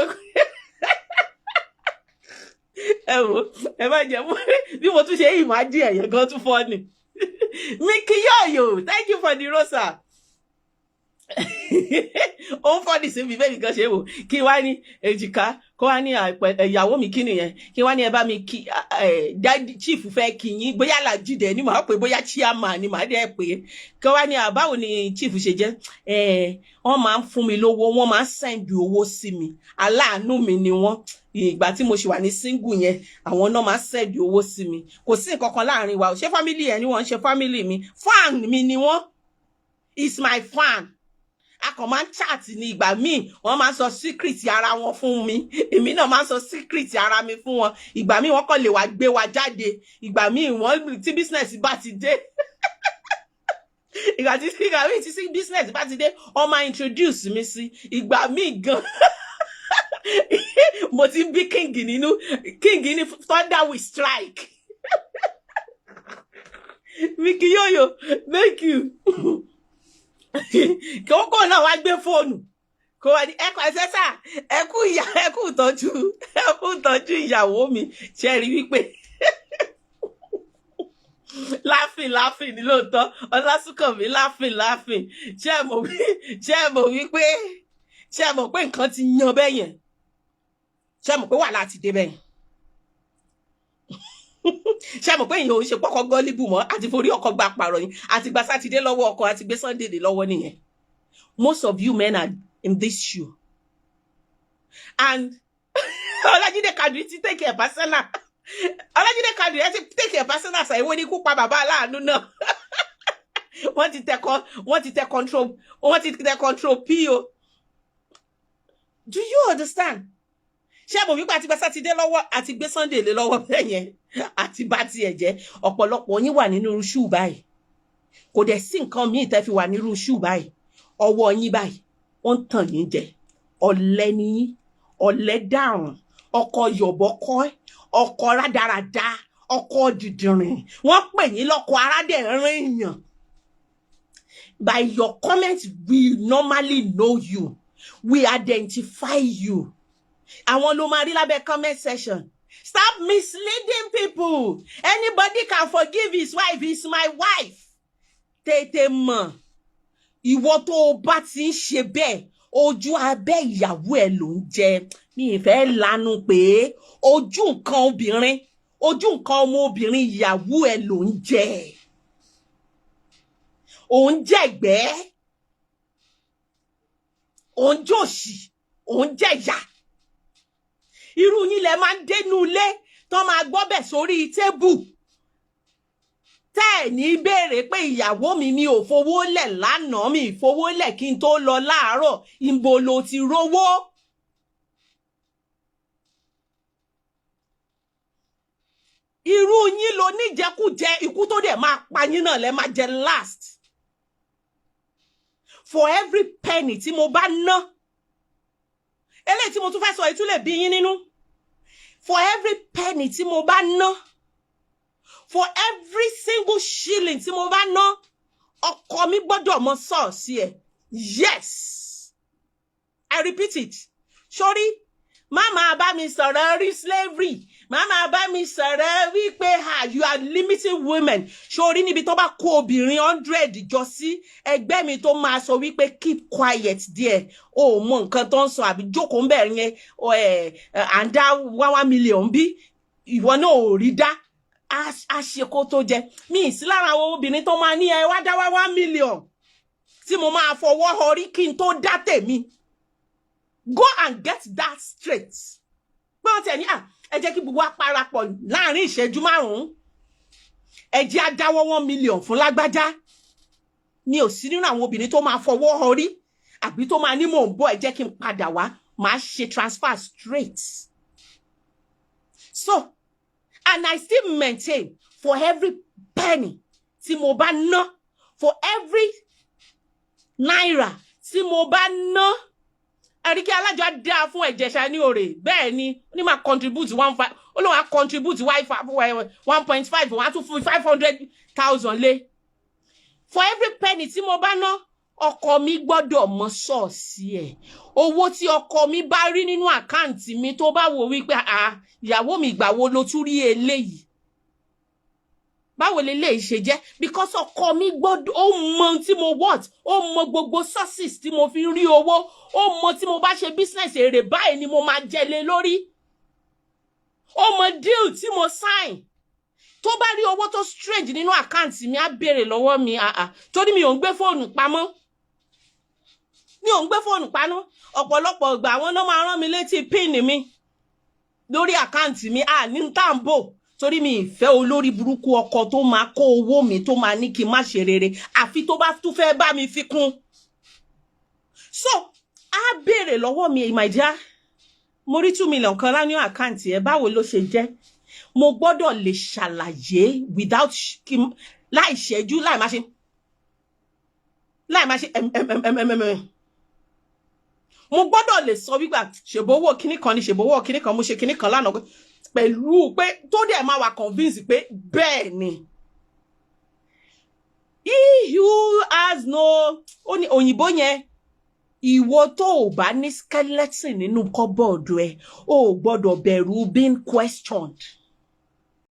ẹ wò, ẹ má jẹ mú bí mo tún ṣe imagine ẹ̀yẹ gan tún fọ́ ni. Miki Yoyo, thank you for the rosa. Ó ń fọ́ọ̀dì sí mi bẹ́ẹ̀ nìkan ṣe wò. Kí wá ní èjìká, kó wá ní ìyàwó mi, kí nìyẹn? Kí wá ní, "Ẹ bá mi kí daddy, chief fẹ́ kí yín." Bóyá làjídẹ ni màá pè, bóyá chairman ni màá dẹ́ pè. Kí wá ní, "Báwo ni chief ṣe jẹ́?" "Wọ́n máa ń fún mi lówó, wọ́n máa ń send owó sí mi, aláàánú mi ni wọ́n. Ìgbà tí mo ṣì wà ní single yẹn, àwọn náà máa ń send owó sí mi. Kò sí nǹkan kan láàrin wa. Ṣé family ẹ̀ ni wọ́n ń ṣe? Family mi, fan mi ni wọ́n, is my fan. A kàn máa ń chat ní. Ìgbà míì, wọ́n máa ń sọ secret ara wọn fún mi, èmi náà máa ń sọ secret ara mi fún wọn. Ìgbà míì, wọ́n kàn lè wá gbé wa jáde. Ìgbà míì, wọ́n tí business bá ti dé, ìgbà míì tí business bá ti dé, wọ́n máa introduce mi sí. Ìgbà míì gan, mo ti ń bí king nínú, king ní thunder will strike." Miki Yoyo, thank you. Kókó náà wá gbé fóònù, kó wá ní, "Ẹ kọ ẹsẹ sà, ẹ kú ìyá, ẹ kú ìtọ́jú ìyàwó mi." Ṣe rí wípé laughing laughing ní lóòótọ́? Ọlásùnkànmí, laughing laughing. Ṣé ẹ mọ̀ pé nǹkan ti yan bẹ́ẹ̀ yẹn? Ṣé ẹ mọ̀ pé wàhálà ti dé bẹ́ẹ̀ yẹn? Ṣé ẹ mọ̀ pé èèyàn ò ń ṣe pọ́kọ́ gullible mọ́, àti forí ọkọ̀ gba pààrọ̀ yìí, àti gba Sátidé lọ́wọ́ ọkọ, àti gbé Sunday dé lọ́wọ́ nìyẹn? Most of you men are in this shoe. And Ọlájídé Kadri ti take care personal. Ọlájídé Kadri, ẹ ti take care personal. Ṣàìwé ní ikú pa bàbá aláàánú náà. Wọ́n ti tẹ control p o. Do you understand? Ṣé mo wípé àti gba Sátidé lọ́wọ́, àti gbé Sunday lé lọ́wọ́ bẹ́ẹ̀ yẹn, àti bá tiẹ̀ jẹ́? Ọ̀pọ̀lọpọ̀ yín wà nínú shoe báyìí. Kò dẹ̀ sí nǹkan míì tẹ́ fi wà nínú shoe báyìí. Ọwọ́ yín báyìí, ó ń tàn yín jẹ. Ọ̀lẹ ni yín, ọ̀lẹ dàrún, ọkọ yọ̀bọ̀kọ́, ọkọ rádaràda, ọkọ dìdìrìn. Wọ́n pè yín lọ́kọ aládẹ̀rín èèyàn. By your comment, we normally know you, we identify you. Àwọn ló máa rí lábẹ́ comment section. Stop misleading people. Anybody can forgive his wife, is my wife. Tètè mọ̀, ìwọ tó o bá ti ń ṣe bẹ́ẹ̀, ojú abẹ́ ìyàwó ẹ̀ ló ń jẹ. Mi ì fẹ́ lanu pé ojú nǹkan obìnrin, ojú nǹkan ọmọ obìnrin ìyàwó ẹ̀ ló ń jẹ. Òun jẹ̀gbẹ́, òun jòṣì, òun jẹ̀yà. Irú yín lẹ máa ń dénú ilé tó máa gbọ́bẹ̀ sórí table, tẹ́ ẹ̀ ní béèrè pé, "Ìyàwó mi, mi ò fowó lẹ̀ lánàá, mi ì fowó lẹ̀ kí n tó lọ láàárọ̀, ìbò ló ti rówó?" Irú yín lo níjẹkújẹ. Ikú tó dẹ̀ máa pa yín náà lẹ máa jẹ last. For every penny tí mo bá ná, eléyìí tí mo tún fẹ́ sọ yìí tún lè bí yín nínú. For every penny tí mo bá ná, For every single shilling tí mo bá ná, ọkọ mi gbọ́dọ̀ mọ source ẹ̀. Yes, I repeat it. Sórí, má máa bá mi sọ̀rọ̀ rí slavery, má máa bá mi sọ̀rọ̀ wípé, ah, you are limiting women. Sórí, níbi tó bá kó obìnrin 100 jọ sí ẹgbẹ́ mi, tó máa sọ wípé, "Keep quiet there, o ò mọ nǹkan tó ń sọ," àbí, "Jókòó ń bẹ̀rẹ̀ yẹn, à ń dá 1 1 million bí ìwọ náà ò rí dá." Á ṣe kó tó jẹ mi ì sí lára àwọn obìnrin tó máa ní ẹ wá dá wá 1 million tí mo máa fọwọ́ họrí kí n tó dá tèmi. Go and get that straight. Pé wọ́n tẹ̀ ní à, ẹ jẹ́ kí gbogbo wa parapọ̀ láàrin ìṣẹ́jú 5, ẹ jẹ́ á dáwọ́ 1 million fún lágbájá, mi ò sí nínú àwọn obìnrin tó máa fọwọ́ họrí àbí tó máa ní, "Mò ń bọ̀, ẹ jẹ́ kí n padà wá." Máa ṣe transfer straight. So, and I still maintain, for every penny tí mo bá ná, for every naira tí mo bá ná, Àríkẹ́ Alájọ á dáa fún Ẹ̀jẹ̀ṣà ní òrè. Bẹ́ẹ̀ ni, ó ní máa contribute one five, ó lóun á contribute 1.5, wọ́n á tún fún 500,000 lé. For every penny tí mo bá ná, ọkọ mi gbọ́dọ̀ mọ source ẹ̀. Owó tí ọkọ mi bá rí nínú account mi, tó bá wò wípé, "Ah, ìyàwó mi, ìgbà wo ló tún rí eléyìí? Báwo leléyìí ṣe jẹ́?" Because ọkọ mi gbọ́dọ̀, ó mọ ohun tí mo what, ó mọ gbogbo sources tí mo fi ń rí owó. Ó mọ tí mo bá ṣe business, èrè báyìí ni mo máa jẹ lé lórí. Ó mọ deal tí mo sign. Tó bá rí owó tó strange nínú account mi, á béèrè lọ́wọ́ mi. Àà, torí mi ò ń gbé fóònù pamọ́, mi ò ń gbé fóònù pamọ́. Ọ̀pọ̀lọpọ̀ ìgbà, àwọn náà máa rán mi létí PIN mi lórí account mi. À ní tá à ń bò, torí mi ìfẹ́ olórí burúkú ọkọ tó máa kó owó mi, tó máa ní kí n má ṣe rere, àfi tó bá tún fẹ́ bá mi fi kún. So á béèrè lọ́wọ́ mi, "My dear, mo rí 2 million kan lánàá account ẹ, báwo ló ṣe jẹ́?" Mo gbọ́dọ̀ lè ṣàlàyé without láì ṣẹ́jú, láì má ṣe mmm. Mo gbọ́dọ̀ lè sọ wípé ṣèbówó kinní kan ni, ṣèbówó kinní kan, mo ṣe kinní kan lánàá, pẹ̀lú pé tó dẹ̀ máa wà convince pé bẹ́ẹ̀ ni. He who has no, ó ní òyìnbó yẹn, ìwọ tó o bá ní skeleton nínú cupboard ẹ, o ò gbọ́dọ̀ bẹ̀rù being questioned.